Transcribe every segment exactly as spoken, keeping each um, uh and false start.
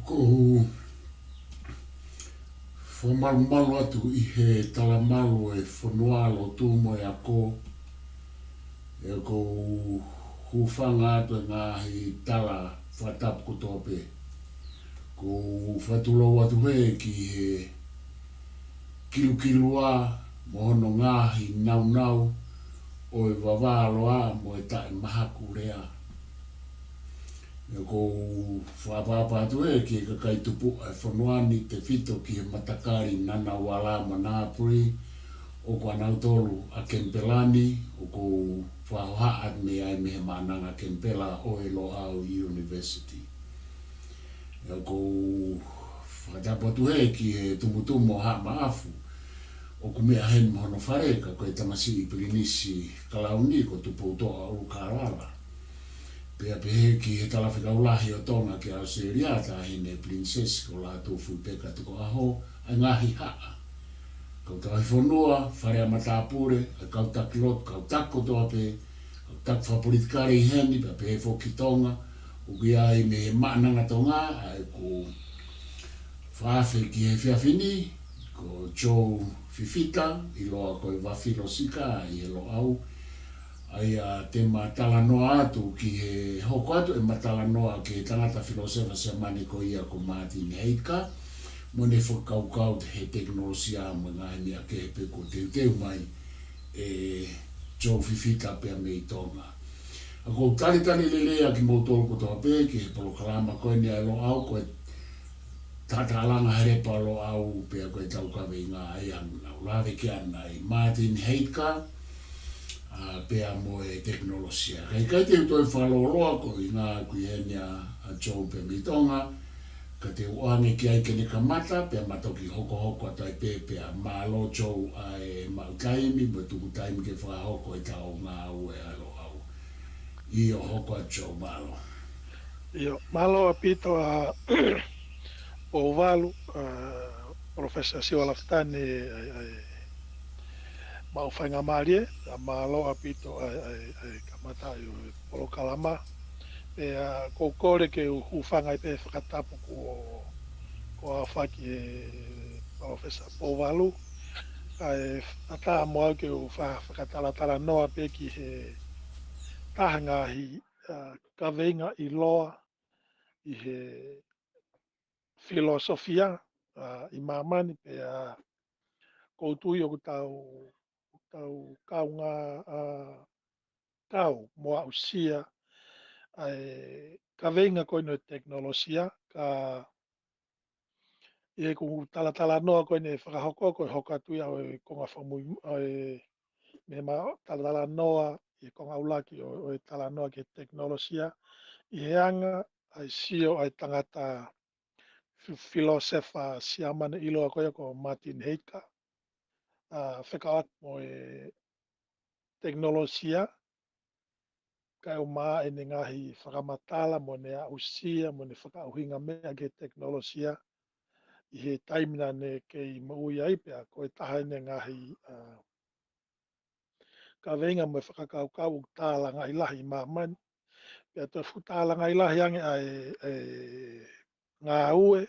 ʻOku ou fakamalumalu atu ʻi he talamalu ʻo e fonua, lotu mo e ako, ʻa ia ʻoku ou hūfanga atu he ngaahi tala fakatapu kotoa pē. ʻOku ou fakatulou atu heni ki he kilukilua mo hono ngaahi naunau ʻo e vavā loa mo e taʻemahakulea. ʻA ia ʻoku ou fakaʻapaʻapa atu heni ki he kakai tupuʻa ʻo e fonua ni, tefito ki he matakali Ngunnawal mo Ngambri, ʻoku ʻanautolu ʻa Kenipela ni, ʻoku ou fakahohaʻa atu mei ai mei he Maʻananga Kenipela ʻo e Loʻau University. ʻA ia ʻoku ou fakatapu atu heni ki he tumutumu ʻo Haʻa Maʻafu, ʻoku meʻa heni mo hono fale, ka ko e tamasiʻi Pilinisi Kalauni ko Tupoutoʻa ʻUlukālala. Pea pehē ki he Talafekau Lahi ʻo Tonga ki ʻAositelēlia, Taʻahine Pilinisesi ko Lātūfuipeka Tukuʻaho, ʻa e ngaahi haʻa, kau tauhi fonua, fale ʻa matāpule, ʻa e kau taki lotu, kau taki kotoa pē, kau taki fakapolitikale ʻi heni, pea pehē foki ki Tonga, ʻoku ʻi ai mei he Maʻananga Tonga, ʻa ia ʻoku fakaafeʻi ki he efiafi ni, ko Joe Fifita, ʻiloa ko e Vafilosika ʻi he Loʻau, ʻa ia te ma talanoa atu ki he hoko atu ʻema talanoa ki he tangata filōsefa Siamane ko ia ko Martin Heidegger, mo ʻene fakakaukau he tekinolosia mo e ngaahi meʻa kehe pē kuo teuteu mai ʻe Joe Fifita pea mei Tonga. ʻA ia ʻoku ou talitali lelei ʻa kimoutolu kotoa pē ki he polokalama ko eni ʻa e Loʻau, ko e Tatalanga Helepa Loʻau, pea ko e tau kaveinga ʻa ia ʻoku nau lave ki ai ʻa Martin Heidegger, ʻa, pea mo e tekinolosia. Ka ʻikai te u toe fakalōloa, ko e ʻuhinga ʻoku ʻi heni ʻa, ʻa Joe pea mei Tonga, ka te u ʻoange ki ai ke ne kamata, pea ma toki hokohoko atu ai pē, pea mālō Joe ʻa e maʻu taimi, mo e tuku taimi ke fakahoko e tau ngāue ʻa e Loʻau. ʻIo, hoko atu Joe, mālō. ʻIo, mālō ʻaupito ʻa Pouvalu, ʻa Professor Siua Lafitani, ʻa e, ʻa e maʻu faingamālie, ʻa mālō ʻaupito ʻa e, ʻa e, ʻa e kamataʻi ʻo e polokalama. Pea ʻoku ou kole ke u hūfanga ai pē he fakatapu kuo, kuo aofaki ʻe Professor Pouvalu. Kae ʻatā mo au ke u fa-, fakatalatalanoa pē ki he taha ngaahi, ʻa, kaveinga ʻiloa ʻi he filōsofia, ʻa, ʻi māmani, pea ʻoku ou tui ʻoku tau, tau kaungā, ʻa, kau mo aʻusia ʻa e kaveinga ko eni ʻo e tekinolosia, ka ʻi heʻeku talatalanoa ko eni ʻe fakahoko, ko e hoko atu ia ʻo e konga fakamui, ʻo e, mei heʻema talatalanoa ʻi he konga ʻuluaki ʻo, ʻo e talanoa ki he tekinolosia, ʻi he anga ʻa e sio ʻa e tangata fi-, filōsefa Siamane ʻiloa ko ia ko Martin Heidegger, ʻa, fekauʻaki mo e tekinolosia, kae ʻumaʻā ʻene ngaahi fakamatala mo ʻene aʻusia mo ʻene fakaʻuhinga meʻa ki he tekinolosia ʻi he taimi naʻa ne kei moʻui ai, pea ko e taha ʻene ngaahi, ʻa, kaveinga mo e fakakaukau ʻoku tālangaʻi lahi ʻi māmani. Pea toe fuʻu tālangaʻi lahi ange ʻa e, e ngāue,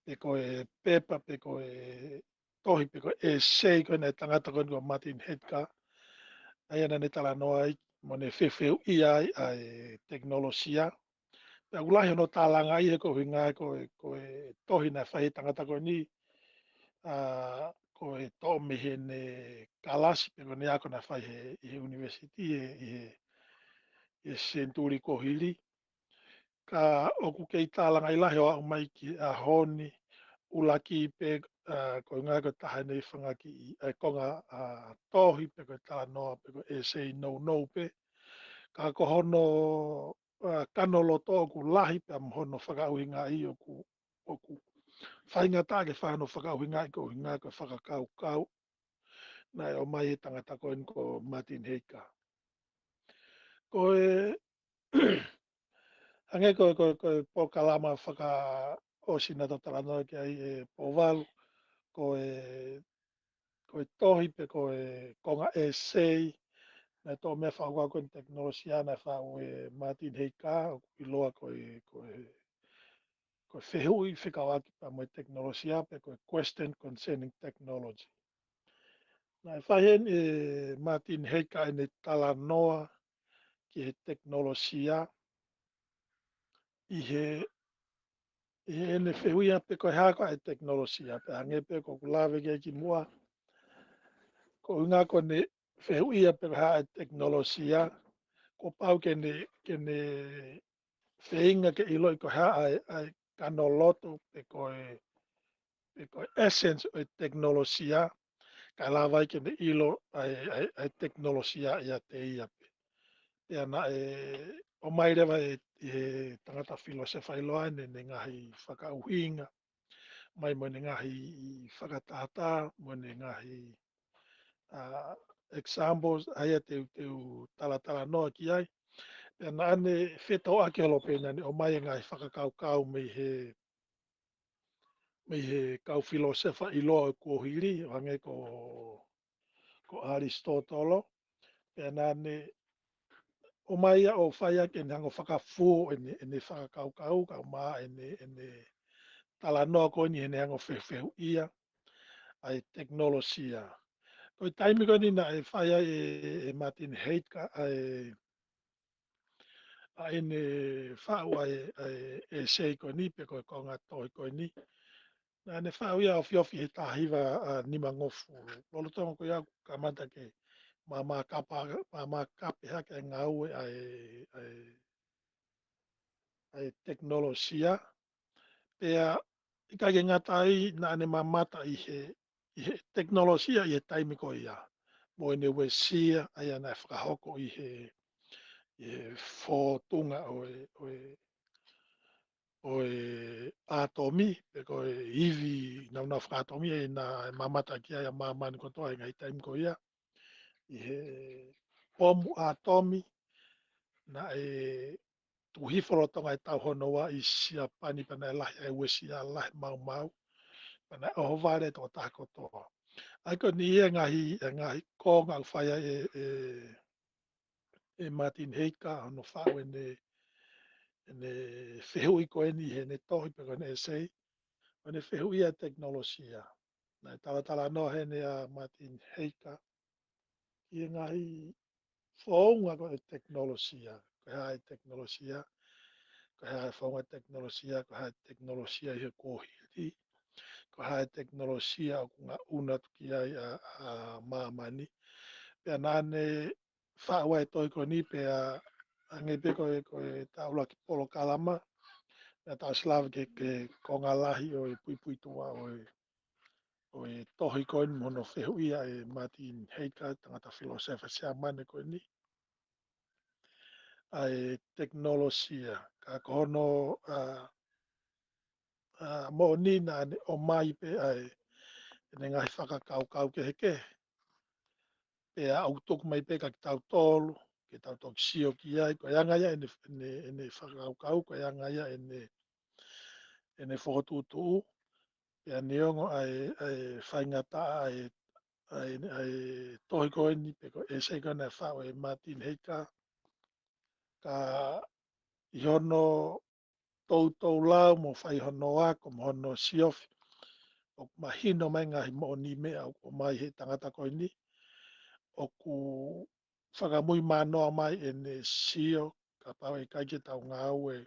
pe ko e pepa, pe ko e tohi, pe ko e essay ko eni ʻa e tangata ko eni ko Martin Heidegger, ʻa ia naʻa ne talanoa ai mo ne fefeuʻia ai ʻa e tekinolosia. Pea ʻoku lahi hono tālangaʻi he ko e ʻuhinga ko e, ko e tohi naʻe fai he tangata ko eni, ʻa, ko e toʻo mei heʻene kalasi pe ko ʻene ako naʻe fai he, ʻi he university, ʻi he, ʻi he, ʻi he senituli kuo hili. Ka ʻoku kei tālangaʻi lahi ʻo aʻu mai ki he ʻaho ni, ʻuluaki pē, ʻa, ko e ʻuhinga ko e taha ʻene fangaki ʻi, ʻa e konga, ʻa, tohi pe ko e talanoa pe ko e essay nounou pē. Ka ko hono, ʻa, kano loto ʻoku lahi pea mo hono fakaʻuhingaʻi ʻoku, ʻoku faingataʻa ke fai hono fakaʻuhingaʻi ko e ʻuhinga ko e fakakaukau naʻe ʻomai he tangata ko eni ko Martin Heidegger. Ko e, hangē ko, ko, ko e polokalama fakaʻosi naʻa tau talanoa ki ai ʻe Pouvalu, ko e, ko e tohi pe ko e konga essay, naʻe toʻo mei he fakakaukau ko eni tekinolosia naʻe faʻu ʻe Martin Heidegger, ʻoku ʻiloa ko e, ko e ko e fehuʻi fekauʻaki pea mo e tekinolosia pe ko e question concerning technology. Naʻe fai heni ʻe Martin Heika ʻene talanoa ki he tekinolosia ʻi he, ʻi heʻene fehuʻia pe ko e hā koā e tekinolosia, pea hangē pē ko ʻeku lave ki ai kimuʻa, ko e ʻuhinga ko ʻene fehuʻia pe ko e hā e tekinolosia, kuo pau ke ne, ke ne feinga ke ʻiloʻi ko e hā ʻa e, ʻa e kanoloto pe ko e, pe ko e essence ʻo e tekinolosia, kae lava ai ke ne ʻilo ʻa e, ʻa e, ʻa e tekinolosia ʻiate ia pē. Pea naʻe ʻomai leva ʻe, ʻe he tangata filōsefa ʻiloa ʻene, ʻene ngaahi fakaʻuhinga, mai mo ʻene ngaahi fakatātā, mo ʻene ngaahi, ʻa, examples, ʻa ia te u, te u talatalanoa ki ai. Pea naʻa ne fetōʻaki holo pē naʻa ne ʻomai e ngaahi fakakaukau mei he, mei he kau filōsefa ʻiloa ʻo e kuohili, ʻo hangē ko, ko ʻAlisitōtolo. Pea naʻa ne ʻomai ia ʻo fai ʻaki ʻene hanga ʻo fakafuo ʻene, ʻene fakakaukau, kae ʻumaʻā ʻene, ʻene talanoa ko eni heʻene hanga ʻo fefehuʻia ʻa e tekinolosia. Ko e taimi ko eni naʻe fai ai ʻe, ʻe Martin Heika ʻa e, ʻa ʻene faʻu ʻa e, ʻa e essay ko eni, pe ko e konga tohi ko eni, naʻa ne faʻu ia ofiofi he taha hiva ʻa nimangofulu. Lolotonga ko ia ʻoku kamata ke māmā kapa, māmā kape hake e ngāue ʻa e, ʻa e, ʻa e tekinolosia. Pea ʻikai ke ngata ai, naʻa ne mamata ʻi he, ʻi he tekinolosia ʻi he taimi ko ia, mo ʻene uesia, ʻa ia naʻe fakahoko ʻi he, ʻi he fōtunga ʻo e, ʻo e, ʻo e ʻātomi, pe ko e ivi naunau fakaʻātomi, ʻa ia naʻe mamata ki ai ʻa māmani kotoa ʻi he ngaahi taimi ko ia. ʻI he pomu ʻātomi, naʻe tuʻu hifo lolotonga e tau hono ua ʻi Siapani, pea naʻe lahi ʻa e uesia lahi maumau, pea naʻe ʻohovale e tokotaha kotoa. ʻA ia ko eni e ngaahi, e ngaahi konga ʻoku fai ai ʻe, ʻe, ʻe Martin Heika hono faʻu ʻene, ʻene fehuʻi ko eni heʻene tohi pe ko ʻene essay, ʻo ne fehuʻia e tekinolosia. Naʻe talatalanoa heni ʻa Martin Heika ki he ngaahi founga ko e tekinolosia, ko e hā e tekinolosia, ko e hā e founga tekinolosia, ko e hā e tekinolosia ʻi he kuohili, ko e hā e tekinolosia ʻoku ngaʻunu atu ki ai ʻa, ʻa māmani. Pea naʻa ne faʻu ʻa e tohi ko eni pea hangē pē ko e, ko e taulaki polokalama, naʻa tau ʻosi lave ki he, ki he konga lahi ʻo e puipuituʻa ʻo e, ʻo e tohi ko eni mo hono fehuʻia ʻe Martin Heika, tangata filōsefa Siamane ko eni, ʻa e tekinolosia. Ka ko hono, ʻa, ʻa, moʻoni naʻa ne ʻomai pē ʻa e, ʻene ngaahi fakakaukau kehekehe. Pea ʻoku tuku mai pē kia kitautolu, ke tau toki sio ki ai, ko e anga ia ʻene, ʻene, ʻene fakakaukau, ko e anga ia ʻene, ʻene fokotuʻutuʻu. Pea neongo ʻa e, ʻa e faingataʻa ʻa e, ʻa e, ʻa e tohi ko eni, pe ko e essay ko eni naʻe faʻu ʻe Martin Heika, ka ʻi hono toutou lau mo fai hono ako mo hono siofi, ʻoku mahino mai ngaahi moʻoniʻi meʻa ʻoku ʻomai he tangata ko eni, ʻoku fakamuimanoa mai ʻene sio, kapau ʻe ʻikai ke tau ngāue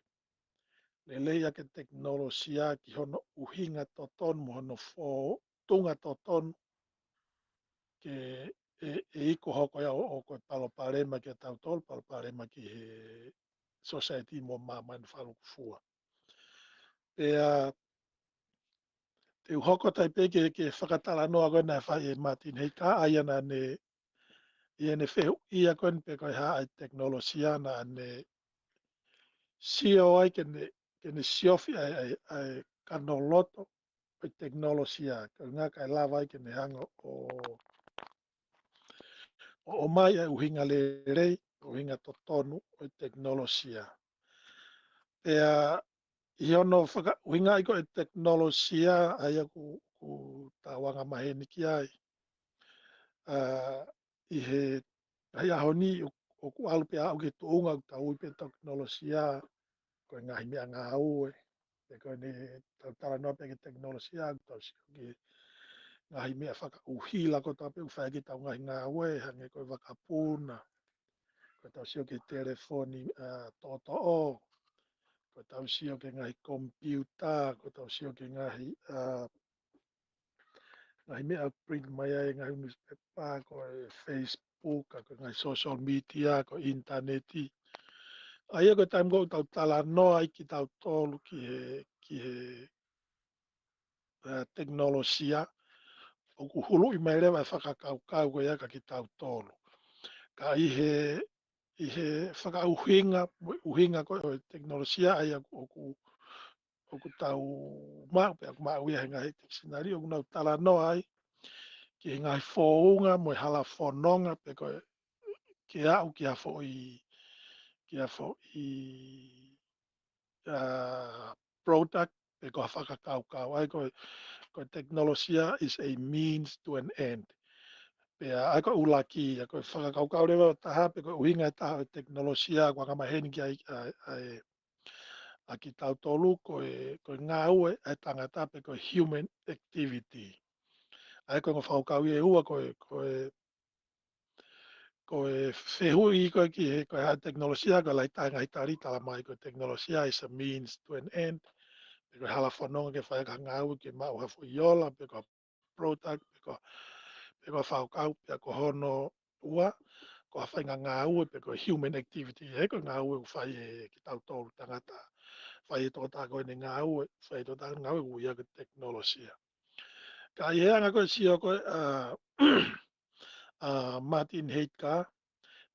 lelei ʻaki e tekinolosia ki hono ʻuhinga totonu mo hono fōtunga totonu, ke ʻe, ʻe iku hoko ia ʻo, ʻo ko e palopalema kia tautolu, palopalema ki he society mo māmani fakalukufua. Pea te u hoko atu ai pē ki he, ki he fakatalanoa ko ē naʻe fai ʻe Martin Heika, ʻa ia naʻa ne, ʻi heʻene fehuʻia ko eni pe ko e hā ʻa e tekinolosia, naʻa ne sio ai ke ne, ke ne siofi ʻa e, ʻa e, ʻa e kanoloto ʻo e tekinolosia, ko e ʻuhinga kae lava ai ke ne hanga ʻo, ʻo ʻomai ʻa e ʻuhinga lelei, ʻuhinga totonu ʻo e tekinolosia. Pea ʻi hono fakaʻuhingaʻi ko ē e tekinolosia, ʻa ia ʻoku, ʻoku tau anga maheni ki ai, ʻa, ʻi he, ʻi he ʻaho ni ʻoku, ʻoku ʻalu pē ʻo aʻu ki he tuʻunga ʻoku tau ui pē tekinolosia ko e ngaahi meʻangāue, Pe ko ʻene tau talanoa pē ki he tekinolosia, ʻoku tau sio ki he ngaahi meʻa fakaʻuhila kotoa pē ʻoku fai ki heʻetau ngaahi ngāue, hangē ko e vakapuna, ko ʻetau sio ki he telefoni, ā, toʻotoʻo, ko ʻetau sio ki he ngaahi komipiuta, ko ʻetau sio ki he ngaahi, ā, ngaahi meʻa print mai ai, ngaahi newspaper, ko e Facebook, ko e ngaahi social media, ko e ʻinitaneti. ʻA ia ko e taimi ko ē ʻoku tau talanoa ai kitautolu ki he, ki he, ā, tekinolosia, ʻoku huluʻi mai leva e fakakaukau ko ia kia kitautolu. Ka ʻi he, ʻi he fakaʻuhinga, mo e ʻuhinga ko ē ʻo e tekinolosia, ʻa ia ʻoku, ʻoku tau maʻu, pe ʻoku maʻu ia he ngaahi tikisinali, ʻoku nau talanoa ai ki he ngaahi founga mo e hala fononga, pe ko e ke aʻu ki ha foʻi, ki ha foʻi, ā, product, pe ko ha fakakaukau. ʻA ia ko e, ko e tekinolosia is a means to an end. Pea ʻa ia ko e ʻuluaki, ʻa ia ko e fakakaukau leva ʻe taha, pe ko e ʻuhinga ʻe taha ʻo e tekinolosia, ʻoku anga maheni ki ai, ʻa, ʻa, ʻa kitautolu, ko e, ko e ngāue ʻa e tangata, pe ko e human activity. ʻA ia ko e ongo fakakaukau ia ʻe ua, ko e, ko e, ko e fehuʻi ko ē ki he, ko e hā e tekinolosia, ko e lahi taha e ngaahi tali talamai ko e tekinolosia is a means to an end. Pe ko e hala fononga ke fai ai ha ngāue ke maʻu ha foʻi ola, pe ko e product, pe ko, pe ko e fakakaukau, pe ko hono ua, ko ha faʻahinga ngāue, pe ko e human activity, he ko e ngāue ʻoku fai ʻe kitautolu tangata, fai ʻe he tokotaha ko ē ʻene ngāue, fai ʻe he tokotaha ngāue ʻoku ui ia ko e tekinolosia. Ka ʻi he anga ko ē sio ko ē, ā, ʻa Martin Heidegger,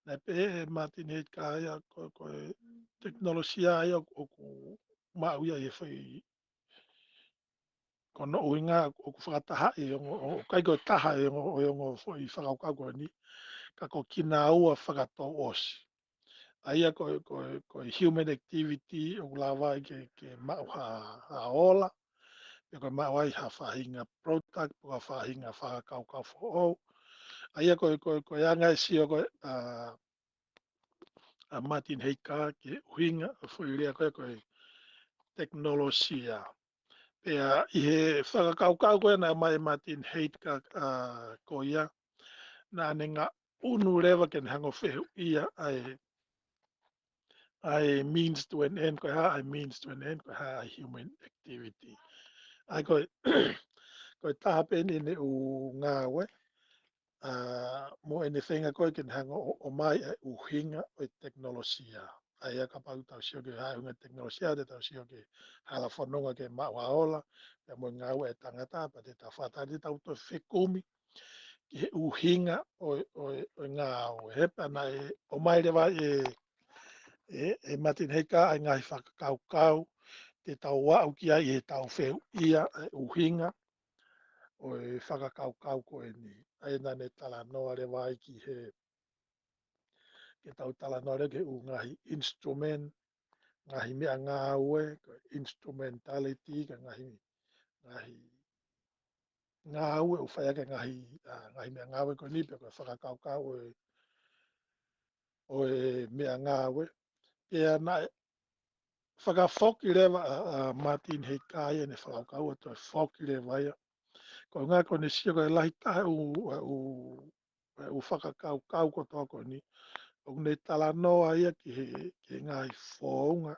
naʻe pehē ʻe Martin Heidegger ia ko, ko e tekinolosia ia ʻoku, ʻoku maʻu ia ʻi he foʻi, ko hono ʻuhinga ʻoku fakataha ʻi he ongo, ʻoku ʻikai ko e taha ʻi he ongo, ʻi he ongo foʻi fakakaukau ko eni, ka ko kinaua fakatouʻosi. ʻA ia ko e, ko e, ko e human activity ʻoku lava ai ke, ke maʻu ha, ha ola, pe ko e maʻu ai ha faʻahinga product, pe ko ha faʻahinga fakakaukau foʻou. ʻA ia ko e, ko e, ko e anga e sio ko ē, ā, ʻa Martin Heidegger ki he ʻuhinga, ʻa e foʻi lea ko ē ko e tekinolosia. Pea ʻi he fakakaukau ko ē naʻe ʻomai ʻe Martin Heidegger, ā, ko ia, naʻa ne ngaʻunu leva ke ne hanga ʻo fehuʻia ʻa e, ʻa e means to an end, ko e hā ʻa e means to an end, ko e hā ʻa e human activity. ʻA ia ko e, ko e taha pē eni ʻene ʻū ngāue, ā, mo ʻene feinga ko ē ke ne hanga ʻo, ʻomai ʻa e ʻuhinga ʻo e tekinolosia. ʻA ia kapau te tau sio ki he ʻuhinga tekinolosia, te tau sio ki he hala fononga ke maʻu ha ola, pea mo e ngāue ʻa e tangata, pea te tau fakatātā, te tau toe fekumi ki he ʻuhinga ʻo, ʻo, ʻo e ngāue. He pea naʻe ʻomai leva ʻe, ʻe, ʻe Martin Heidegger ʻa e ngaahi fakakaukau te tau aʻu ki ai ʻi heʻetau fehuʻia ʻa e ʻuhinga ʻo e fakakaukau ko eni. ʻA ia naʻa ne talanoa leva ai ki he, ke tau talanoa leva ki he ʻū ngaahi instrument, ngaahi meʻangāue, ko e instrumentality, ko e ngaahi, ngaahi ngāue ʻoku fai ʻaki e ngaahi, ā, ngaahi meʻangāue ko eni, pe ko e fakakaukau ʻo e, ʻo e meʻangāue. Pea naʻe fakafoki leva ʻa, ʻa Martin Heidegger ia ʻene fakakaukau ʻo toe foki leva ia. Ko e ʻuhinga ko ʻene sio ko e lahi taha e ʻū, ʻū, ʻū fakakaukau kotoa ko eni, ʻoku ne talanoa ia ki he, ki he ngaahi founga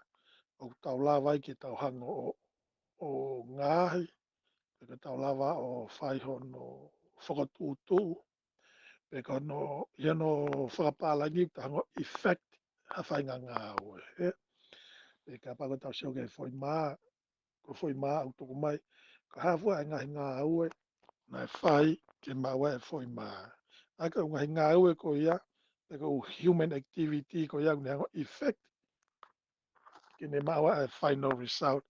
ʻoku tau lava ai ke tau hanga ʻo, ʻo ngaohi, pe ke tau lava ʻo fai hono fokotuʻutuʻu, pe ko hono, ʻi hono fakapālangi ʻoku tau hanga ʻo effect ha faʻahinga ngāue, ē? Pe kapau ko ʻetau sio ki he foʻi mā, ko e foʻi mā ʻoku tuku mai, ko e hā fua e ngaahi ngāue naʻe fai ke maʻu ai e foʻi mā. ʻA ia ko e ngaahi ngāue ko ia, pe ko e human activity ko ia, ʻoku ne hanga ʻo effect ke ne maʻu ai e final result.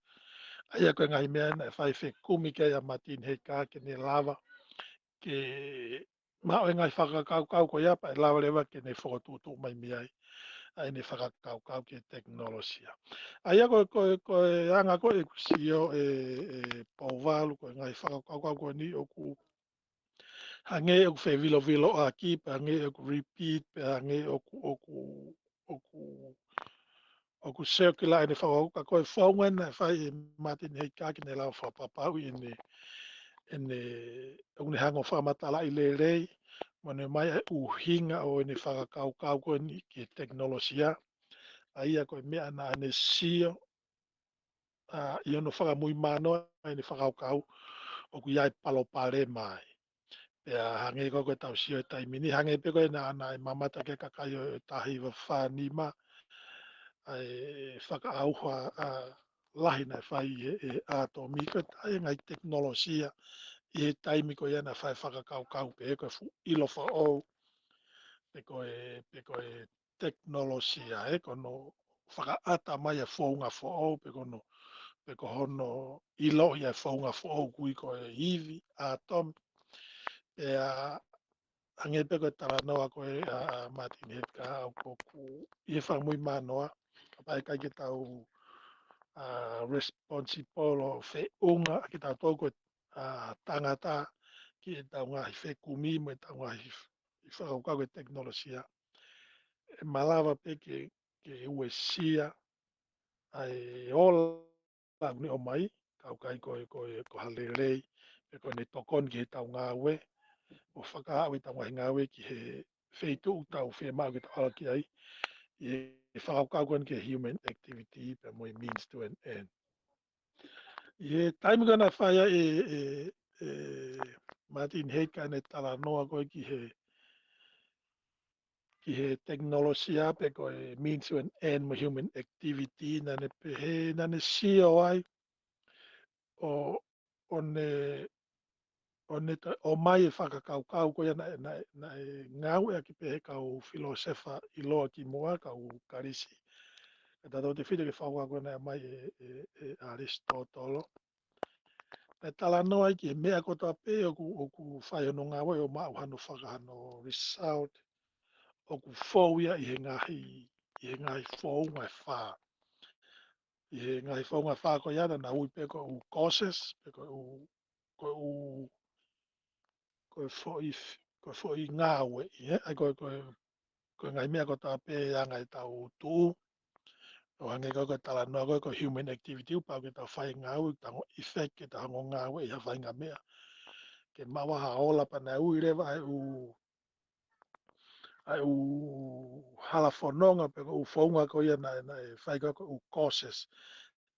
ʻA ia ko e ngaahi meʻa naʻe fai fekumi ki ai ʻa Martin Heidegger ke ne lava ke maʻu e ngaahi fakakaukau ko ia pea ʻe lava leva ke ne fokotuʻutuʻu mai mei ai ʻa ʻene fakakaukau ki he tekinolosia. ʻA ia ko e, ko e, ko e anga ko ē ʻeku sio ē, ē Pouvalu, ko e ngaahi fakakaukau ko eni ʻoku hangē ʻoku feviloviloʻaki, pea hangē ʻoku repeat, pea hangē ʻoku, ʻoku, ʻoku ʻoku sio ki la ʻene fakakaukau, ka ko e founga ena ʻe fai ʻe Martin Heidegger ke ne lava fakapapauʻi ʻene, ʻene, ʻoku ne hanga ʻo fakamatalaʻi lelei, mo ne ʻomai ʻa e ʻuhinga ʻo ʻene fakakaukau ko eni ki he tekinolosia, ʻa ia ko e meʻa naʻa ne sio, ʻa, ʻi hono fakamuimanoa ʻene fakakaukau, ʻoku ʻi ai e palopalema ai. Pea hangē ko ē ko ʻetau sio he taimi ni, hangē pē ko ē naʻa, naʻe mamata ki ai e kakai ʻo e taha hiva fā nima, ʻa e fakaʻauha, ʻa, lahi naʻe fai ʻe he, ʻe he ʻātomi, ko e taha e ngaahi tekinolosia ʻi he taimi ko ia naʻe fai e fakakaukau pehē, ko e fuʻu ʻilo foʻou, pe ko e, pe ko e tekinolosia, ē, ko hono fakaʻata mai e founga foʻou, pe ko hono, pe ko hono ʻiloʻi e founga foʻou ʻoku ui ko e ivi, ʻātomi. Pea hangē pē ko e talanoa ko ē ʻa, ʻa Martin Heidegger, ʻa ia ʻoku, ʻi he fakamuimanoa, kapau ʻe ʻikai ke tau, ʻa, responsible ʻo feʻunga ʻa kitautolu ko e, ʻa, tangata ki heʻetau ngaahi fekumi mo ʻetau ngaahi f-, ʻi fakakaukau ki he tekinolosia, ʻe malava pē ke, ke uesia ʻa e ola ʻoku ne ʻomai, ka ʻoku ʻikai ko e, ko e, ko ha lelei, pe ko ʻene tokoni ki heʻetau ngāue, ʻo fakaaʻu ʻetau ngaahi ngāue ki he feituʻu ʻoku tau fiemaʻu ke tau ala ki ai, ʻi he fakakaukau ko eni ki he human activity, pea mo e means to an end. ʻI he taimi ko ē naʻe fai ai ʻe, ʻe, ʻe Martin Heidegger ʻene talanoa ko ē ki he, ki he tekinolosia pe ko e means to an end mo e human activity, naʻa ne pehē, naʻa ne sio ai ʻo, ʻo ne, ʻo ne ta-, ʻomai e fakakaukau ko ia naʻe, naʻe, naʻe ngāueʻaki pē ʻe he kau filōsefa ʻiloa kimuʻa, kau Kalisi. Ka tautefito ki he fakakaukau ko ē naʻe ʻomai ʻe, ʻe, ʻe ʻAlisitōtolo. Naʻe talanoa ai ki he meʻa kotoa pē ʻoku, ʻoku fai hono ngāue ʻo maʻu hano faka-, hano result, ʻoku fou ia ʻi he ngaahi, ʻi he ngaahi founga ʻe fā. ʻI he ngaahi founga ʻe fā ko ia naʻa na ui pē ko e ʻū causes, pe ko e ʻū, ko e ʻū, ko e foʻi f-, ko e foʻi ngāue, ʻi he, ʻa ia ko e, ko e, ko e ngaahi meʻa kotoa pē ʻi he anga ʻetau tuʻu. ʻO hangē ko e, ko e talanoa ko ē, ko e human activity, ʻoku pau ke tau fai ngāue, tau effect, ke tau hanga ʻo ngāue ʻi ha faʻahinga meʻa ke maʻu ha ola, pea naʻe ui leva ʻa e ʻū, ʻa e ʻū hala fononga pe ko e ʻū founga ko ia naʻe, naʻe fai ko ē ko e ʻū causes.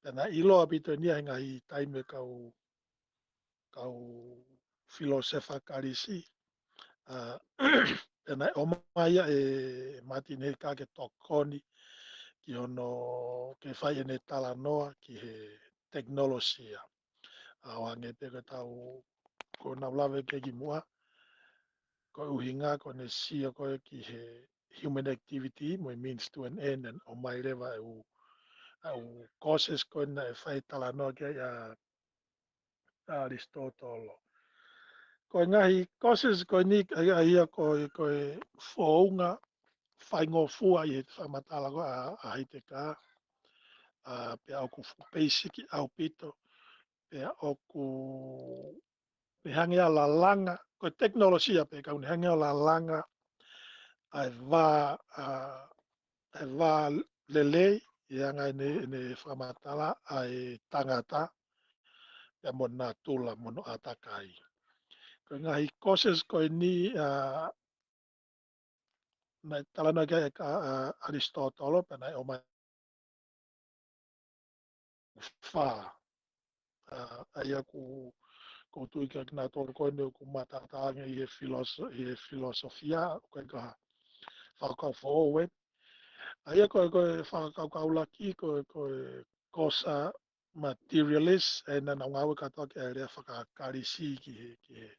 Pea naʻe ʻiloa ʻaupito eni ia he ngaahi taimi ʻa e kau, kau filōsefa Kalisi. ʻA, pea naʻe ʻomai ia ʻe Martin Heidegger ke tokoni ki hono, ke fai ʻene talanoa ki he tekinolosia. ʻA, ʻo hangē pē ko ʻetau, ko ʻenau lave ki ai kimuʻa, ko e ʻuhinga ko ʻene sio ko ē ki he human activity mo e means to an end, ʻo ʻomai leva e ʻū, ʻa e ʻū causes ko ē naʻe fai talanoa ki ai ʻa, ʻa ʻAlisitōtolo. Ko e ngaahi causes ko eni, ʻa ia, ʻa ia ko e, ko e founga faingofua ʻi he fakamatala ko ē ʻa, ʻa Heidegger, ʻa, pea ʻoku fuʻu peisiki ʻaupito, pea ʻoku ne hanga ʻo lalanga, ko e tekinolosia pē ka ʻoku ne hanga ʻo lalanga ʻa e vā, ʻa, ʻa e vā lelei, ʻi he anga ʻene, ʻene fakamatala ʻa e tangata, pea mo natula mo hono ʻātakai. Ko e ngaahi causes ko eni, ʻa, naʻe talanoa ki ai ʻa, ʻa, ʻAlisitōtolo, pea naʻe ʻomai fā. ʻA, ʻa ia ʻoku, ʻoku ou tui kia kinautolu ko eni ʻoku matata ange ʻi he filoso-, ʻi he filosofia, ʻoku ʻikai ko ha fakakaukau foʻou eni. ʻA ia ko e, ko e fakakaukau ʻuluaki, ko e, ko e causa materialis, ʻa ia naʻa nau ngāue kātoa ki he lea faka-Kalisi ki he, ki he,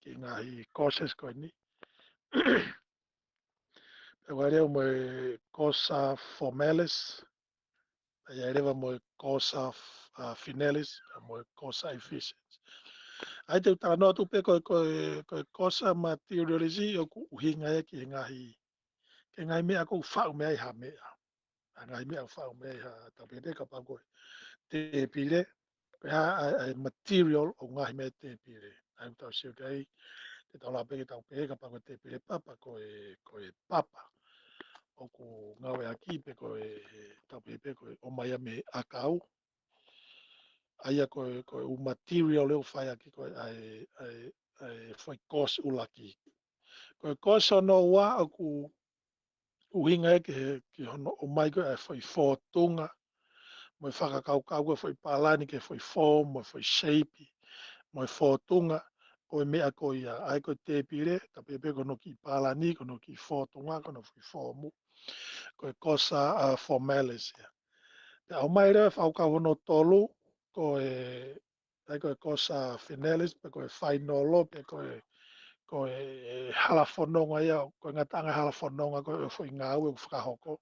ki he ngaahi causes ko eni. Pea ʻoku ʻi ai leva mo e causa formalis, ʻa ia leva mo e causa, ʻa, finalis, mo e causa efficiens. ʻA ia te u talanoa atu pē ko e, ko e, ko e causa materialis ʻoku ʻuhinga ia ki he ngaahi, ki he ngaahi meʻa ʻoku faʻu mei ai ha meʻa. ʻA e ngaahi meʻa ʻoku faʻu mei ai ha, tau pehē kapau ko e tēpile, pe ha, ʻa e, ʻa e material ʻoku ngaohi mei ai e tēpile. ʻA ia ʻoku tau sio ki ai, te tau lava pē ke tau pehē kapau ko e tēpile papa, ko e, ko e papa. ʻoku ngāueʻaki pe ko e, e tau pehē pe ko e ʻomai ia mei he ʻakau. ʻA ia ko e, ko e ʻū material ʻoku fai ʻaki ko e ʻa e, ʻa e, ʻa e foʻi course ʻuluaki. Ko e course hono ua ʻoku ʻuhinga ia ki he, ki hono ʻomai ko e ʻa e foʻi fōtunga, mo e fakakaukau ko e foʻi palani ki he foʻi form, mo e foʻi shape, mo e fōtunga ʻo e meʻa ko ia. ʻA ia ko e tēpile, tau pehē pe ko hono kiʻi palani, ko hono kiʻi fōtunga, ko hono foʻi form. Ko e course ʻa, formalis ia. Pea ʻomai leva e fakakaukau hono tolu, ko e, ʻa ia ko e course finales, pe ko e final, pe ko e, ko e, e hala fononga ia, ko e ngataʻanga hala fononga ko e foʻi ngāue ʻoku fakahoko.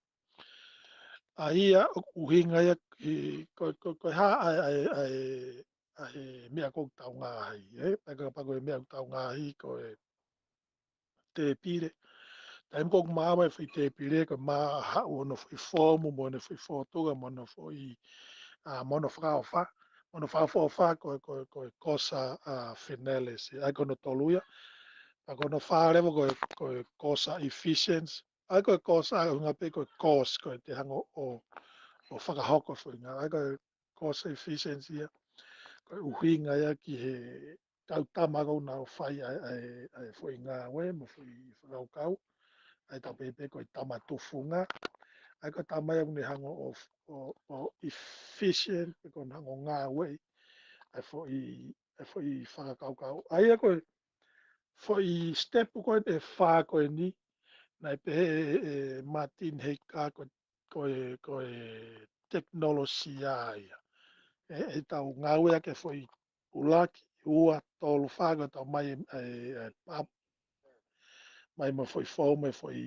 ʻA ia ʻoku ʻuhinga ia ki, ko, ko, ko e hā ʻa e, ʻa e, ʻa e, ʻa e meʻa ʻoku tau ngaahi, ē? Pe kapau ko e meʻa ʻoku tau ngaahi, ko e tēpile. Taimi ko ē ʻoku maʻu ai e foʻi tēpile, ko e maʻu hono foʻi form, mo hono foʻi fōtunga, mo hono foʻi, ʻa, mo hono fakaʻofa, mo hono fakaʻofoʻofa, ko e, ko e, ko e course, ʻa, finales, ʻa ia ko hono tolu ia. Pea ko hono fā leva ko e, ko e course efficiency, ʻa ia ko e course ʻa, ʻuhinga pe ko e course, ko e te hanga ʻo, ʻo fakahoko e foʻi ngāue, ʻa ia ko e course efficiency ia. Ko e ʻuhinga ia ki he kau tama ʻoku nau fai ʻa e, ʻa e, ʻa e foʻi ngāue, mo e foʻi fakakaukau, ʻa ia tau pehē pe ko e tama tufunga, ʻa ia ko e tama ia ʻoku ne hanga ʻo, ʻo, ʻo efficient, pe ko hono hanga ʻo ngāueʻi ʻa e foʻi, ʻa e foʻi fakakaukau. ʻA ia ko e foʻi step ko eni ʻe fā ko eni, naʻe pehē ʻe, ʻe Martin Heika ko e, ko e, ko e tekinolosia ia. ʻE, ʻe tau ngāueʻaki e foʻi ʻuluaki, ua, tolu, fā, ko e tau mai e, e, e pam, mai mo e foʻi form, mo e foʻi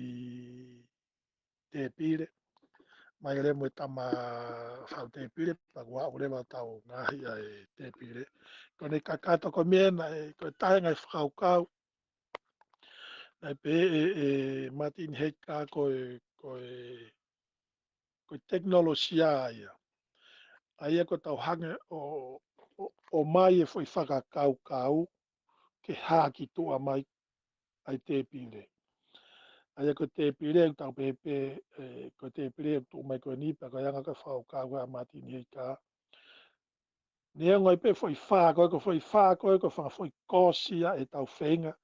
tēpile. Mai leva mo e tama fau tēpile, pea kuo aʻu leva ʻo tau ngaahi ʻa e tēpile. Ko ʻene kakato ko e meʻa naʻe, ko e taha e ngaahi fakakaukau naʻe pehē ʻe, ʻe Martin Heika ko e, ko e, ko e tekinolosia ia. ʻA ia ko e tau hanga ʻo, ʻo, ʻomai e foʻi fakakaukau ke hā ki tuʻa mai ʻa e tēpile. ʻA ia ko e tēpile ʻoku tau pehē pe, ʻe, ko e tēpile ʻoku tuʻu mai ko eni pea ko e anga ko e fakakaukau ʻa Martin Heika. Neongo ai pē foʻi fā ko ē, ko e foʻi fā ko ē, ko e fanga foʻi course ia ʻe tau feinga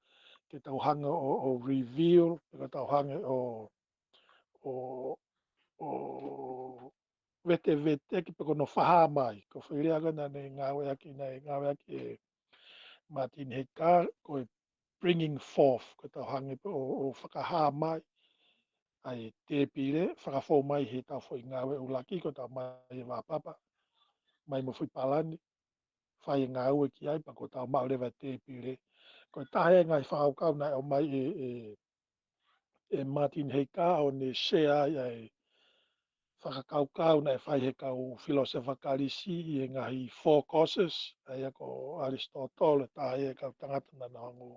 ke tau hanga ʻo, ʻo reveal, pe ko e tau hanga ʻo, ʻo, ʻo veteveteki pe ko hono fakahā mai. Ko e foʻi lea ko ē naʻe ngāueʻaki, naʻe ngāueʻaki ʻe Martin Heika, ko e bringing forth, ko e tau hanga pē ʻo, ʻo fakahā mai ʻa e tēpile, fakafou mai he tau foʻi ngāue ʻuluaki, ko e tau mai e vāpapa, mai mo e foʻi palani, fai e ngāue ki ai, pea ko e tau maʻu leva e tēpile. Ko e taha e ngaahi fakakaukau naʻe ʻomai ʻe, ʻe, ʻe Martin Heika ʻo ne share ai ʻa e fakakaukau naʻe fai he kau filōsefa Kalisi ʻi he ngaahi four causes, ʻa ia ko ʻAlisitōtele, taha e kau tangata naʻa nau hanga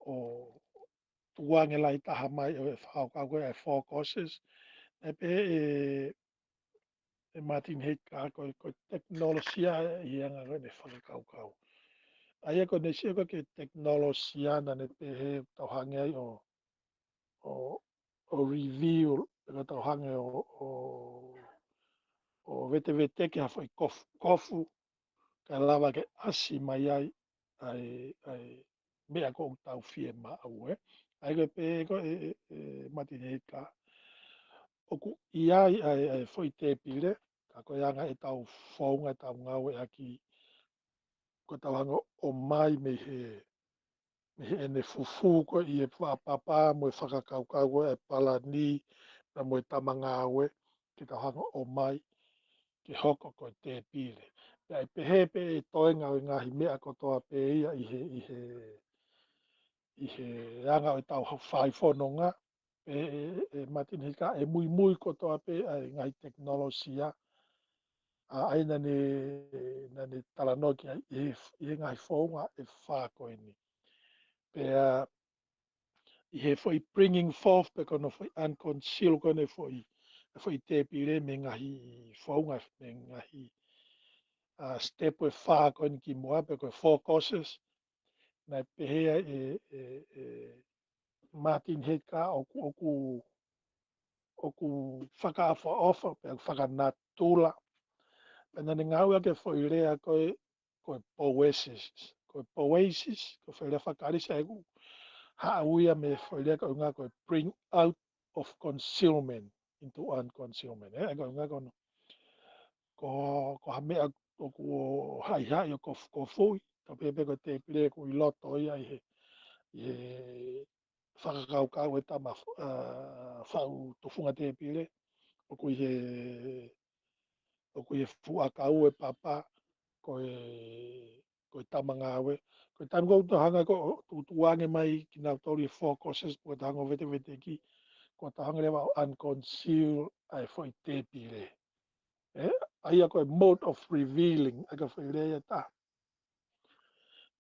ʻo tukuange lahi taha mai ʻo e fakakaukau ko ē ʻa e four causes. Naʻe pehē ʻe, ʻe Martin Heika ko e, ko e tekinolosia ʻi he anga ko ē ʻene fakakaukau. ʻA ia ko ʻene sio ko ē ki he tekinolosia naʻa ne pehē tau hanga ai ʻo, ʻo, ʻo reveal, pe ko e tau hanga ʻo, ʻo, ʻo veteveteki ha foʻi kofu, kofu, kae lava ke ʻasi mai ai ʻa e, ʻa e meʻa ko ē ʻoku tau fiemaʻu, ē. ʻA ia ko e pehē ko ē ʻe, ʻe, ʻe Martin Heika, ʻoku ʻi ai ʻa e, ʻa e foʻi tēpile, ka ko e anga e tau founga, e tau ngāueʻaki, ko e tau hanga ʻo ʻomai mei he, mei heʻene fufū ko ē ʻi he vāpapa mo e fakakaukau ko ē ʻa e palani, pea mo e tama ngāue, ke tau hanga ʻo ʻomai ke hoko ko e tēpile. Pea ʻe pehē pē e toenga ʻo e ngaahi meʻa kotoa pē ia ʻi he, ʻi he, ʻi he anga ʻo e tau ha-, fai fononga, ʻe, ʻe, ʻe Martin Heika ʻe muimui kotoa pē ʻa e ngaahi tekinolosia, ʻa, ʻa ia naʻa ne, naʻa ne talanoa ki ai ʻi he, ʻi he ngaahi founga ʻe fā ko eni. Pea, ʻi he foʻi bringing forth pe ko hono foʻi unconceal ko ē ʻene foʻi, e foʻi tēpile mei he ngaahi founga, mei he ngaahi, ʻa, step ʻe fā ko eni kimuʻa pe ko e four causes. Naʻe pehē ai ʻe, ʻe, ʻe Martin Heika ʻoku, ʻoku, ʻoku fakaʻofoʻofa, pea fakanatula. Pea naʻa ne ngāueʻaki e foʻi lea ko e, ko e poesis. Ko e poesis, ko e foʻi lea faka-Kalisi ʻoku haʻu ia mei he foʻi lea ko e ʻuhinga ko e bring out of concealment into unconcealment. ʻE, ko e ʻuhinga ko hono, ko, ko ha meʻa ʻoku haʻihaʻi ʻo kof-, kofuʻi, tau pehē pē ko e tēpile ʻoku ʻi loto ia ʻi he, ʻi he fakakaukau e tama, ʻa, faʻu tufunga tēpile, ʻoku ʻi he, ʻoku ʻi he fuʻu ʻakau e papa, ko e, ko e tama ngāue. Ko e taimi ko ē ʻoku tau hanga ko ē ʻo tuʻutuʻu ange mai kinautolu ʻi he four causes, ko e tau hanga ʻo veteveteki, ko e tau hanga leva ʻo unconceal ʻa e foʻi tēpile. ʻE, ʻa ia ko e mode of revealing, ʻa ia ko e foʻi lea ia ʻe taha.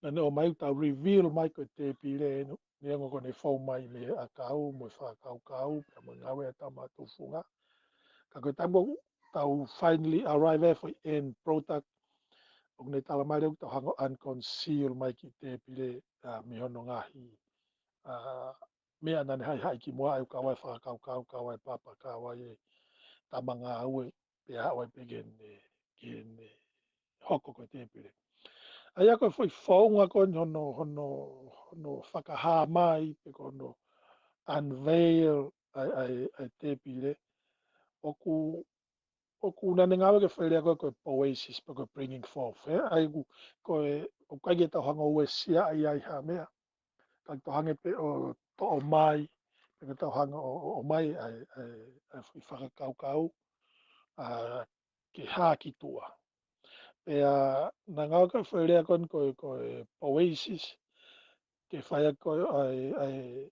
Naʻa ne ʻomai ʻo tau reveal mai ko e tēpile ʻeni, neongo ko ʻene fou mai mei he ʻakau, mo e fakakaukau, pea mo e ngāue ʻa e tama tufunga. Ka ko e taimi ʻoku tau finally arrive at e foʻi end product, ʻoku ne tala mai leva ʻoku tau hanga ʻo unconceal mai ki he tēpile, ʻa, mei hono ngaahi, ʻa, meʻa naʻa ne haʻihaʻi kimuʻa ʻoku kau ai e fakakaukau, kau ai e papa, kau ai e tama ngāue, pea haʻu ai pē ke ne, ke ne hoko ko e tēpile. ʻA ia ko e foʻi founga ko eni hono, hono, hono fakahā mai, pe ko hono unveil ʻa e, ʻa e, ʻa e tēpile. ʻOku, ʻoku naʻa ne ngāueʻaki e foʻi lea ko e, ko e poesis, pe ko e bringing forth, ē? ʻA ia ʻoku, ko e, ʻoku ʻikai ke tau hanga ʻo uesia ai ai ha meʻa. Ka tau hanga pē ʻo toʻo mai, pe ko e tau hanga ʻo, ʻo, ʻomai ʻa e, ʻa e, ʻa e foʻi fakakaukau, ʻa, ke hā ki tuʻa. Pea naʻa ne ngāueʻaki e foʻi lea ko eni ko e, ko e poesis, ke fai ʻaki ko e, ʻa e, ʻa e,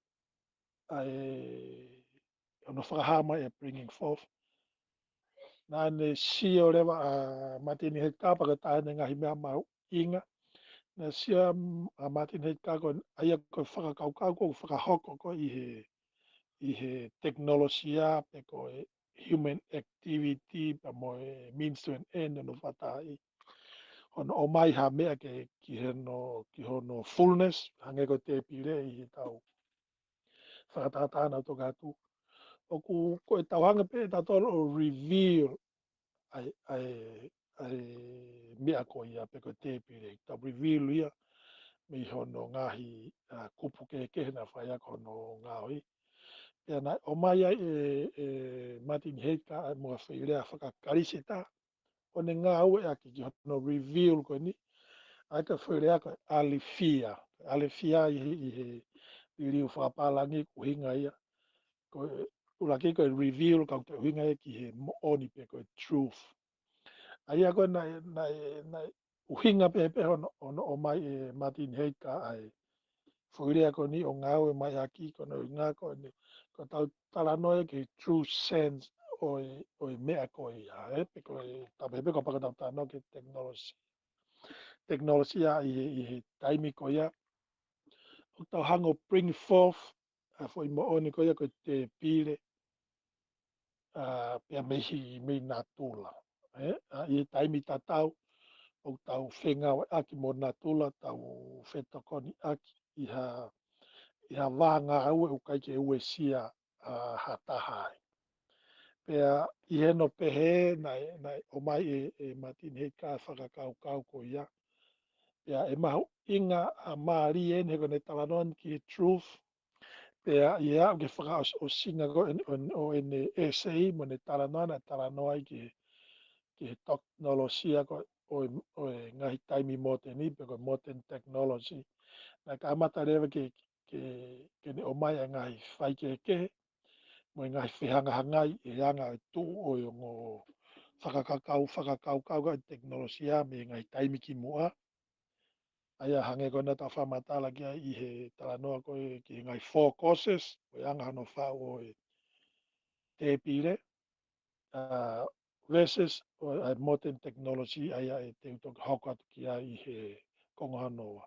ʻa e, hono fakahā mai e bringing forth. Naʻa ne sio leva ʻa Martin Heidegger, pea ko e taha ʻene ngaahi meʻa mahuʻinga. Naʻe sio ʻa, ʻa Martin Heidegger ko eni, ʻa ia ko e fakakaukau ʻoku fakahoko ko ē ʻi he, ʻi he tekinolosia, pe ko e human activity, pea mo e means to an end, hono fakatātā. Hono ʻomai ha meʻa ke, ki hono, ki hono fullness, hangē ko e tēpile ʻi he tau fakatātā naʻa tau toki atu. ʻOku, ko e tau hanga pē ʻe tautolu ʻo reveal ʻa e, ʻa e, ʻa e meʻa ko ia pe ko e tēpile. Tau reveal ia mei hono ngaahi, ʻa, kupu kehekehe naʻe fai ʻaki hono ngaohi. Pea naʻe ʻomai ai ʻe, ʻe Martin Heidegger ʻa e mo e foʻi lea faka-Kalisi ʻe taha, ʻo ne ngāueʻaki ki hono reveal ko eni, ʻa ia ko e foʻi lea ko e aletheia. Aletheia ʻi he, ʻi he liliu fakapālangi ʻoku ʻuhinga ia. Ko e, ʻuluaki ko e reveal ka ʻoku toe ʻuhinga ia ki he moʻoni pe ko e truth. ʻA ia ko ē naʻe, naʻe, naʻe ʻuhinga pehē pē hono, hono ʻomai ʻe Martin Heidegger ʻa e foʻi lea ko eni ʻo ngāue mai ʻaki ko hono ʻuhinga ko eni, ko ʻetau talanoa ki he true sense ʻo e, ʻo e meʻa ko ia, ē? Pe ko e, tau pehē pē kapau ko ʻetau talanoa ki he tekinolosia. Tekinolosia ʻi he, ʻi he taimi ko ia, ʻoku tau hanga ʻo bring forth ʻa e foʻi moʻoni ko ia ko e tēpile, ʻa, pea mei he, mei natula. Ē? ʻA, ʻi he taimi tatau, ʻoku tau fengāueʻaki mo natula, tau fetokoniʻaki ʻi ha, ʻi ha vā ngāue ʻoku ʻikai ke uesia, ʻa, ha taha ai. Pea ʻi heʻene pehē, naʻe, naʻe ʻomai ʻe, ʻe Martin Heidegger e fakakaukau ko ia. Pea ʻe mahuʻinga ʻa mālie eni he ko ʻene talanoa eni ki he truth. Pea ʻi he aʻu ki he fakaʻos-, ʻosinga ko ē ʻo, ʻo, ʻo ʻene essay mo ʻene talanoa, naʻe talanoa ai ki he, ki he tekinolosia ko ē ʻo e, ʻo e ngaahi taimi mōteni, pe ko e modern technology. Naʻe kamata leva ke, ke, ke ne ʻomai ʻa e ngaahi faikehekehe, mo e ngaahi fehangahangai ʻi he anga ʻo e tuʻu ʻo e ongo fakakaukau, fakakaukau ʻa e tekinolosia mei he ngaahi taimi kimuʻa. ʻA ia hangē ko ē naʻa tau fakamatala ki ai ʻi he talanoa ko ē ki he ngaahi four causes, ko e anga hono faʻu ʻo e tēpile, ʻa, versus ʻo e modern technology, ʻa ia ʻe teu toki hoko atu ki ai ʻi he konga hono ua.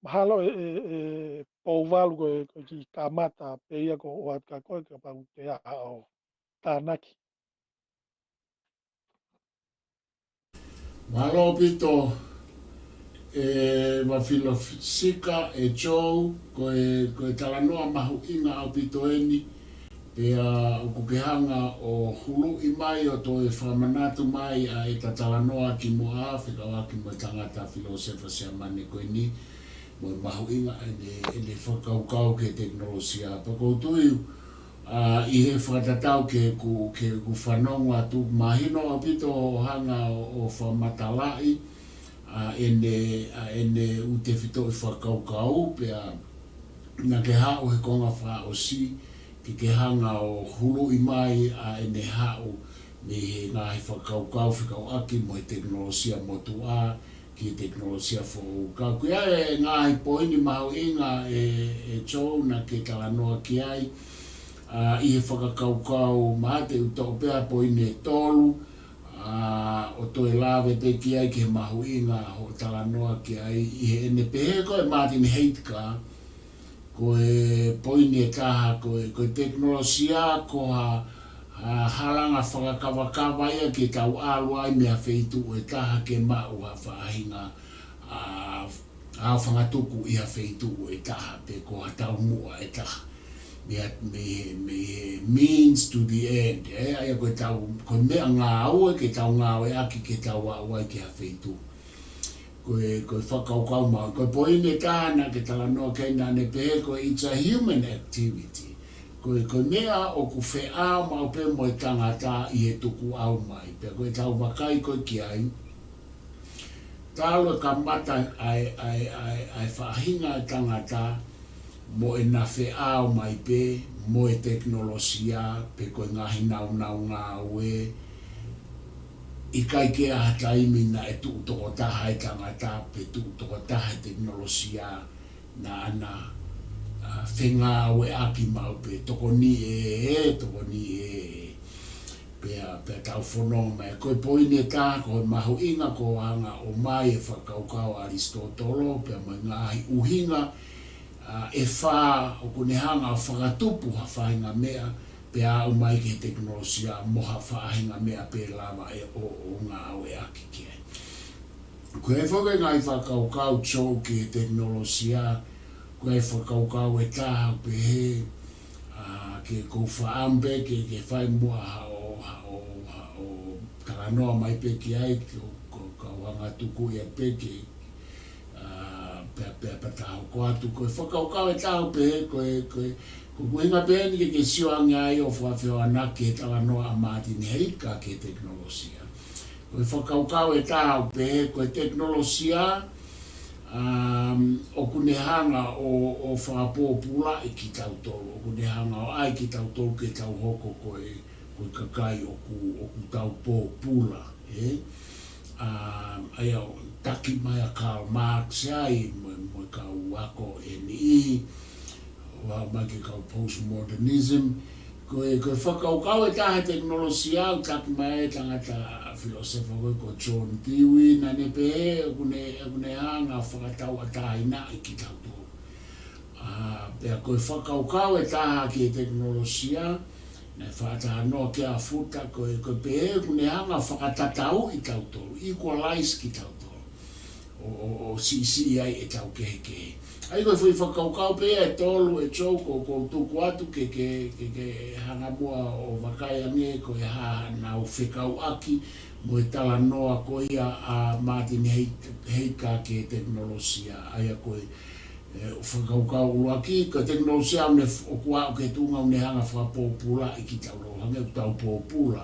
Mahalo ʻe, ʻe, ʻe Pouvalu ko e, ko e kiʻi kamata pē ia ko ʻoatu kia koe kapau te aha ʻo tānaki. Mālō ʻaupito, ʻe Vafilosika, ʻe Joe, ko e, ko e talanoa mahuʻinga ʻaupito eni, Pea ʻoku ke hanga ʻo huluʻi mai ʻo toe fakamanatu mai ʻa e talanoa ki muʻa fekauʻaki mo e tangata filōsefa Siamane ko eni, mo e mahuʻinga ʻene, ʻene fakakaukau ki he tekinolosia. Pea ʻoku ou tui, ʻa, ʻi he fakatatau ki heʻeku, ki heʻeku fanongo atu, mahino ʻaupito ʻo hanga ʻo, ʻo fakamatalaʻi, ʻa, ʻene, ʻa, ʻene ʻū tefitoʻi fakakaukau, pea naʻa ke haʻu he konga fakaʻosi, ke ke hanga ʻo huluʻi mai ʻa ʻene haʻu mei he ngaahi fakakaukau fekauʻaki mo e tekinolosia motuʻa ki he tekinolosia foʻou. Ka ʻoku ʻi ai e ngaahi poini mahuʻinga ʻe, ʻe Joe naʻa ke talanoa ki ai, ʻa, ʻi he fakakaukau, mahalo te u toʻo pē ʻa e poini ʻe tolu, ʻa, ʻo toe lave pē ki ai ki he mahuʻinga hoʻo talanoa ki ai ʻi heʻene pehē ko e Martin Heidegger, ko e poini ʻe taha, ko e, ko e tekinolosia ko ha, ha halanga fakakavakava ia ke tau ʻalu ai mei ha feituʻu ʻe taha ke maʻu ha faʻahinga, ʻa, ʻa, fangatuku ʻi ha feituʻu ʻe taha, pe ko ha taumuʻa ʻe taha. Mei he, mei he, mei he means to the end, ē, ʻa ia ko e tau, ko e meʻangāue ke tau ngāueʻaki ke tau aʻu ai ki ha feituʻu. Ko e, ko e fakakaukau maʻu, ko e poini ʻe taha naʻa ke talanoa ki ai naʻa ne pehē ko e it's a human activity. Ko e, ko e meʻa ʻoku feʻao maʻu pē mo e tangata ʻi he tukuʻau mai. Pea ko e tau vakai ko ē ki ai, talu e kamata ʻa e, ʻa e, ʻa e, ʻa e faʻahinga ʻo e tangata mo ʻena feʻao mai pē mo e tekinolosia, pe ko e ngaahi naunau ngāue, ʻikai ke ʻi ai ha taimi naʻe tuʻu tokotaha e tangata, pe tuʻu tokotaha e tekinolosia, naʻa na, ʻa, fengāueʻaki maʻu pē, tokoni ē, ē, tokoni ē, ē. Pea, pea tau fononga mai. Ko e poini ʻe taha, ko e mahuʻinga ko e hanga ʻo ʻomai e fakakaukau ʻa ʻAlisitōtolo, pea mo e ngaahi ʻuhinga, ʻa, ʻe fā ʻoku ne hanga ʻo fakatupu ha faʻahinga meʻa, pea aʻu mai ki he tekinolosia mo ha faʻahinga meʻa pē lava ʻe ʻo, ʻo ngāueʻaki ki ai. Ko e foki e ngaahi fakakaukau Joe ki he tekinolosia, ko e fakakaukau ʻe taha ʻoku pehē, ʻa, ke kou faʻamu pē ke, ke fai muʻa haʻo, haʻo, haʻo talanoa mai pē ki ai, ke u, ko, kau hanga tuku ia pē ke, ʻa, pea, pea, pea ta hoko atu. Ko e fakakaukau ʻe taha ʻoku pehē, ko e, ko e, ko e ʻuhinga pē eni ke, ke sio ange ai ʻo fakafehoanaki he talanoa ʻa Martin Heidegger ki he tekinolosia. Ko e fakakaukau ʻe taha ʻoku pehē, ko e tekinolosia, um, ʻoku ne hanga ʻo, ʻo fakapōpulaʻi kitautolu, ʻoku ne hanga ʻo ʻai kitautolu ke tau hoko ko e, ko e kakai ʻoku, ʻoku tau pōpula, ē? Um, ʻa ia ʻoku taki mai ʻa Karl Marx ai, mo, mo e kau ako ʻe niʻihi, ʻo aʻu mai ki he kau postmodernism. Ko e, ko e fakakaukau ʻe taha he tekinolosia ʻoku taki mai e tangata filōsefa ko ē ko John Dewey, naʻa ne pehē ʻoku ne, ʻoku ne hanga ʻo fakatauʻatāinaʻi kitautolu. ʻA, pea ko e fakakaukau ʻe taha ki he tekinolosia, naʻe fakatalanoa ki ai ʻa Futa, ko e, ko e pehē ʻoku ne hanga ʻo fakatatauʻi kitautolu, equalize kitautolu. ʻO, ʻo, ʻo siʻisiʻi ai ʻetau kehekehe. ʻA ia ko e foʻi fakakaukau pē ia ʻe tolu ʻe Joe ʻoku ou tuku atu ke, ke, ke, ke hanga muʻa ʻo vakai ange ko e hā haʻanau fekauʻaki mo e talanoa ko ia ʻa Martin Heidegger ki he tekinolosia. ʻA ia ko e, ʻe, fakakaukau ʻuluaki, ko e tekinolosia ʻoku ne f-, ʻoku aʻu ki he tuʻunga ʻoku ne hanga ʻo fakapōpulaʻi kitautolu, hangē ʻoku tau pōpula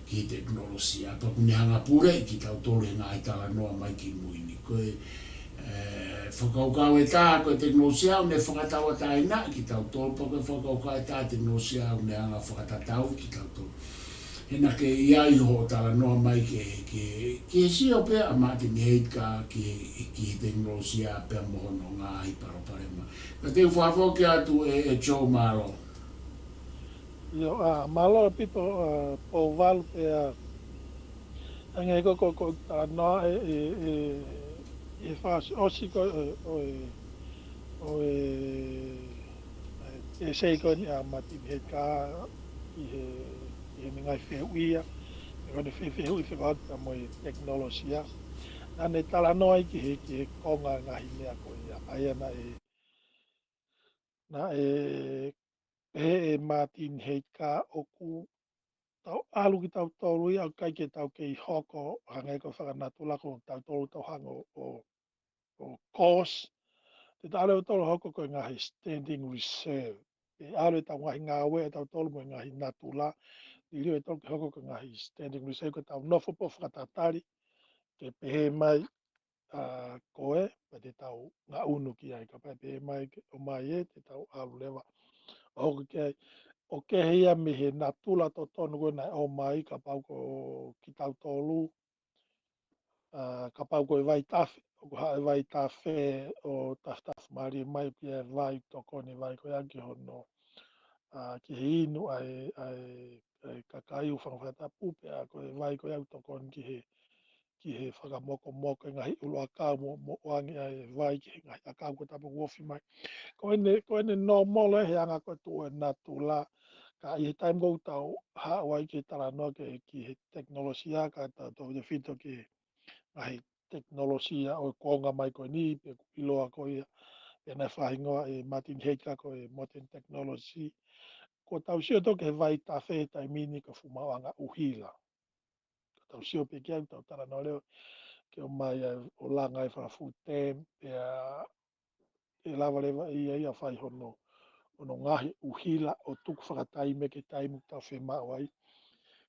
ki he tekinolosia, pea ʻoku ne hanga ʻo puleʻi kitautolu he ngaahi talanoa mai ki mui ni. Ko e, ʻe, fakakaukau ʻe taha, ko e tekinolosia ʻoku ne fakatauʻatāinaʻi kitautolu, pea ko e fakakaukau ʻe taha, tekinolosia ʻoku ne hanga ʻo fakatatauʻi kitautolu. He naʻa ke ʻi ai hoʻo talanoa mai ki he, ki he, ki he sio pē ʻa Martin Heidegger ki he, ki he tekinolosia pea mo hono ngaahi palopalema. Ka te u fakafoki atu ē, ʻe Joe, mālō. ʻIo, ʻa, mālō ʻaupito, ʻa, Pouvalu, pea, ʻa, hangē ko, ko, ko e talanoa ē, ʻe, ʻe, ʻe fakaʻosiʻosi ko ē, ʻo e, ʻo e, ʻe, ʻe sei ko eni ʻa Martin Heidegger ʻi he, ʻi heʻene ngaahi fehuʻi ia, ʻi heʻene fe-, fehuʻi fekauʻaki mo e tekinolosia. Naʻa ne talanoa ai ki he, ki he konga ngaahi meʻa ko ia, ʻa ia naʻe, naʻe pehē ʻe Martin Heidgar ʻoku tau ʻalu kitautolu ia ʻoku ʻikai ke tau kei hoko hangē ko e fakanatula ko tautolu tau hanga ʻo, ʻo, ʻo course. Te tau ʻalu ʻe tautolu hoko ko e ngaahi standing reserve. ʻE ʻalu ʻetau ngaahi ngāue ʻe tautolu mo e ngaahi natula. Liliu ʻe tautolu ke hoko ko e ngaahi standing reserve ko ʻetau nofo pē ʻo fakatatali. Ke pehē mai ʻa koe, pea te tau ngaʻunu ki ai, kapau ʻe pehē mai ke ʻomai ē, te tau ʻalu leva. ʻO hoko ki ai, ʻo kehe ia mei he natula totonu ko ē naʻe ʻomai, kapau ko kitautolu, ʻa, kapau ko e vaitafe, ʻoku haʻu e vaitafe ʻo tafatafa mālie mai pea ʻe vai tokoni vai ko ia ki hono, ʻa, ki he inu ʻa e, ʻa e, ʻa e kakai ʻoku fanga fakatapu pea ko e vai ko ia ʻoku tokoni ki he, ki he fakamokomoko e ngaahi ʻuluʻakau mo, mo ʻoange ʻa e vai ki he ngaahi ʻakau ko e tapu ʻoku ofi mai. Ko ʻene, ko ʻene normal ē he anga ko ē tuʻu e natula, ka ʻi he taimi ʻoku tau haʻu ai ki he talanoa ki he, ki he tekinolosia, ka tautautefito ki he ngaahi tekinolosia ʻo e kuonga mai ko eni, pe ʻoku ʻiloa ko ia, pe naʻe fakahingoa ʻe Martin Heidgar ko e modern technology. Ko ʻetau sio tautolu ki he vaitafe he taimi ni ko e fuʻu maʻuʻanga ʻuhila. Ko ʻetau sio pē ki ai, tau talanoa leva, ke ʻomai ai ʻo langa e fakafutem, pea ʻe lava leva ia ia fai hono, hono ngaahi ʻuhila ʻo tuku fakataimi ki he taimi ʻoku tau fiemaʻu ai.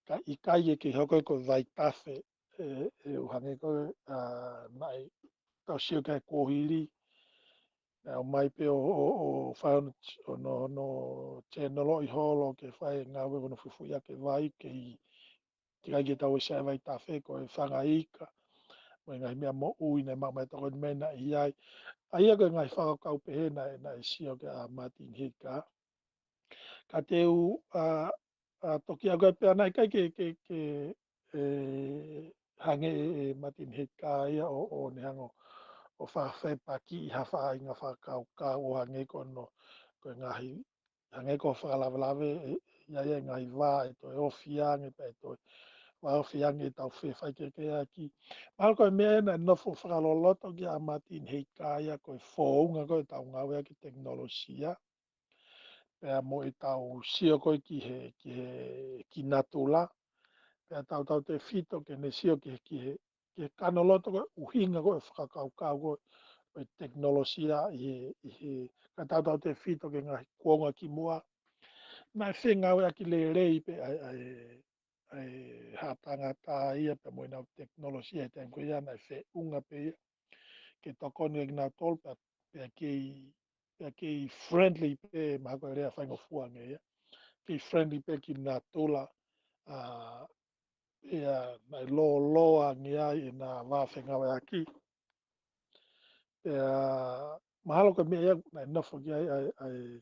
Ka ʻikai ē ke hoko ko e vaitafe, ʻe, ʻe ʻuhinga ko ē, ʻa, naʻe tau sio ki ai kuo hili, naʻe ʻomai pē ʻo, ʻo, ʻo fai hono, hono, hono channel ʻi holo ke fai e ngāue hono fufuʻi ʻaki e vai ke ʻi, ke ʻikai ke tau ʻi ai e vaitafe ko e fanga ika. Mo e ngaahi meʻa moʻui naʻe maʻu mai tokoni mai naʻe ʻi ai. ʻA ia ko e ngaahi fakakaukau pehē naʻe, naʻe sio ki ai ʻa Martin Heidgar. Ka te u, ʻa, ʻa, toki ʻalu ki ai pea naʻe ʻikai ke, ke, ke, ʻe, hangē ʻe, ʻe Martin Heidgar ia ʻo, ʻo ne hanga ʻo fakafepakiʻi ha faʻahinga fakakaukau ʻo hangē ko hono, ko e ngaahi, hangē ko e fakalavelave, ʻe, ʻi ai e ngaahi vā ʻe toe ofi ange, pea ʻe toe vā ofi ange ʻetau fefaikehekeheʻaki. Mahalo ko e meʻa ē naʻe nofo fakaloloto ki ai ʻa Martin Heidgar ia ko e founga ko ē ʻetau ngāueʻaki e tekinolosia. Pea mo ʻetau sio ko ē ki he, ki he, ki natula. Pea tautautefito ke ne sio ki he, ki he, ki he kanoloto ko e ʻuhinga ko e fakakaukau ko ē ʻo e tekinolosia ʻi he, ʻi he, ka tautautefito ki he ngaahi kuonga kimuʻa. Naʻe fengāueʻaki lelei pē ʻa e, ʻa e, ʻa e haʻa tangata ia pea mo ʻenau tekinolosia he taimi ko ia naʻe feʻunga pē ia ke tokoni ʻaki kinautolu pea, pea kei, pea kei friendly pē mahalo ko e lea faingofua ange ia. Kei friendly pē ki natula, ʻa, pea naʻe lōloa ange ai ʻena vā fengāueʻaki. Pea mahalo ko e meʻa ia naʻe nofo ki ai ʻa e, ʻa e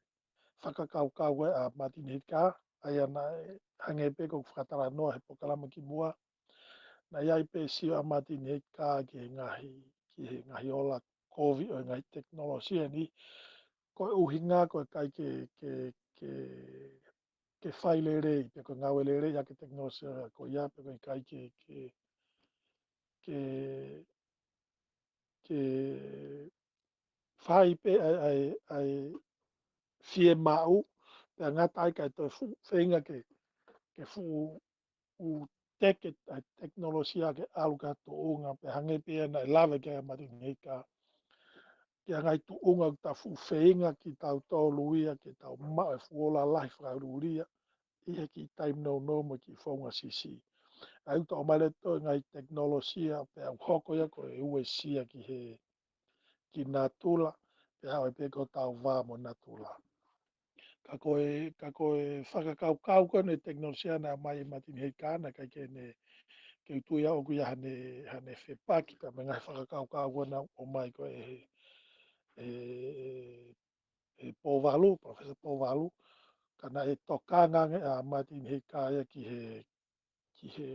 fakakaukau ʻa Martin Heidgar, ʻa ia naʻe hangē pē ko ʻeku fakatalanoa he polokalama kimuʻa. Naʻe ʻi ai pē sio ʻa Martin Heidgar ki he ngaahi, ki he ngaahi ola kovi ʻo e ngaahi tekinolosia ni, ko e ʻuhinga ko e ʻikai ke, ke, ke, ke fai lelei, pe ko e ngāue lelei ʻaki e tekinolosia ko ia, pe ko e ʻikai ke, ke, ke, ke fai pē ʻa e, ʻa e, ʻa e fiemaʻu, pea ngata ai kae toe fuʻu feinga ke, ke fuʻu, fuʻu teke ʻa e tekinolosia ke ʻalu ki ha tuʻunga, pea hangē pē ia naʻe lave ki ai ʻa Martin Heidgar. Ki ha ngaahi tuʻunga ʻoku tau fuʻu feinga kitautolu ia ke tau maʻu e fuʻu ola lahi fakaʻuliʻulia ʻi he kiʻi taimi nounou mo e kiʻi founga siʻisiʻi. ʻA ia ʻoku tau ʻomai leva e ngaahi tekinolosia pea ʻoku hoko ia ko e uesia ki he, ki natula, pea ʻoku ʻi ai pē ko hotau vā mo natula. Ka ko e, ka ko e fakakaukau ko eni e tekinolosia naʻe ʻomai ʻe Martin Heidgar naʻe ʻikai ke ne, ke u tui au ʻoku ʻi ai haʻane, haʻane fepaki pea mo e ngaahi fakakaukau ko ē naʻe ʻomai ko ē ʻe, ʻe, ʻe Pouvalu, Professor Pouvalu, ka naʻe tokanga ange ʻa Martin Heidgar ia ki he, ki he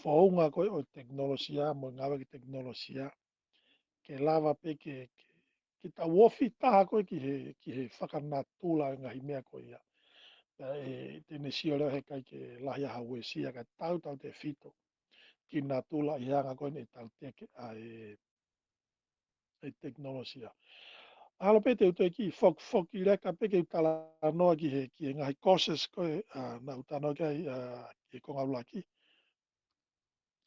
founga ko ē ʻo e tekinolosia, mo e ngāueʻaki e tekinolosia, ke lava pē ke, ke, ke tau ofi taha ko ē ki he, ki he fakanatula e ngaahi meʻa ko ia. Pea ʻe, te ne sio leva he ʻikai ke lahi ai ha uesia ka tautautefito ki natula ʻi he anga ko ē ʻetau teke ʻa e, e tekinolosia. Mahalo pē te u toe kiʻi fokifoki leka pē ke u talanoa ki he, ki he ngaahi courses ko ē, ʻa, naʻa ku talanoa ki ai, ʻa, ki he konga ʻuluaki.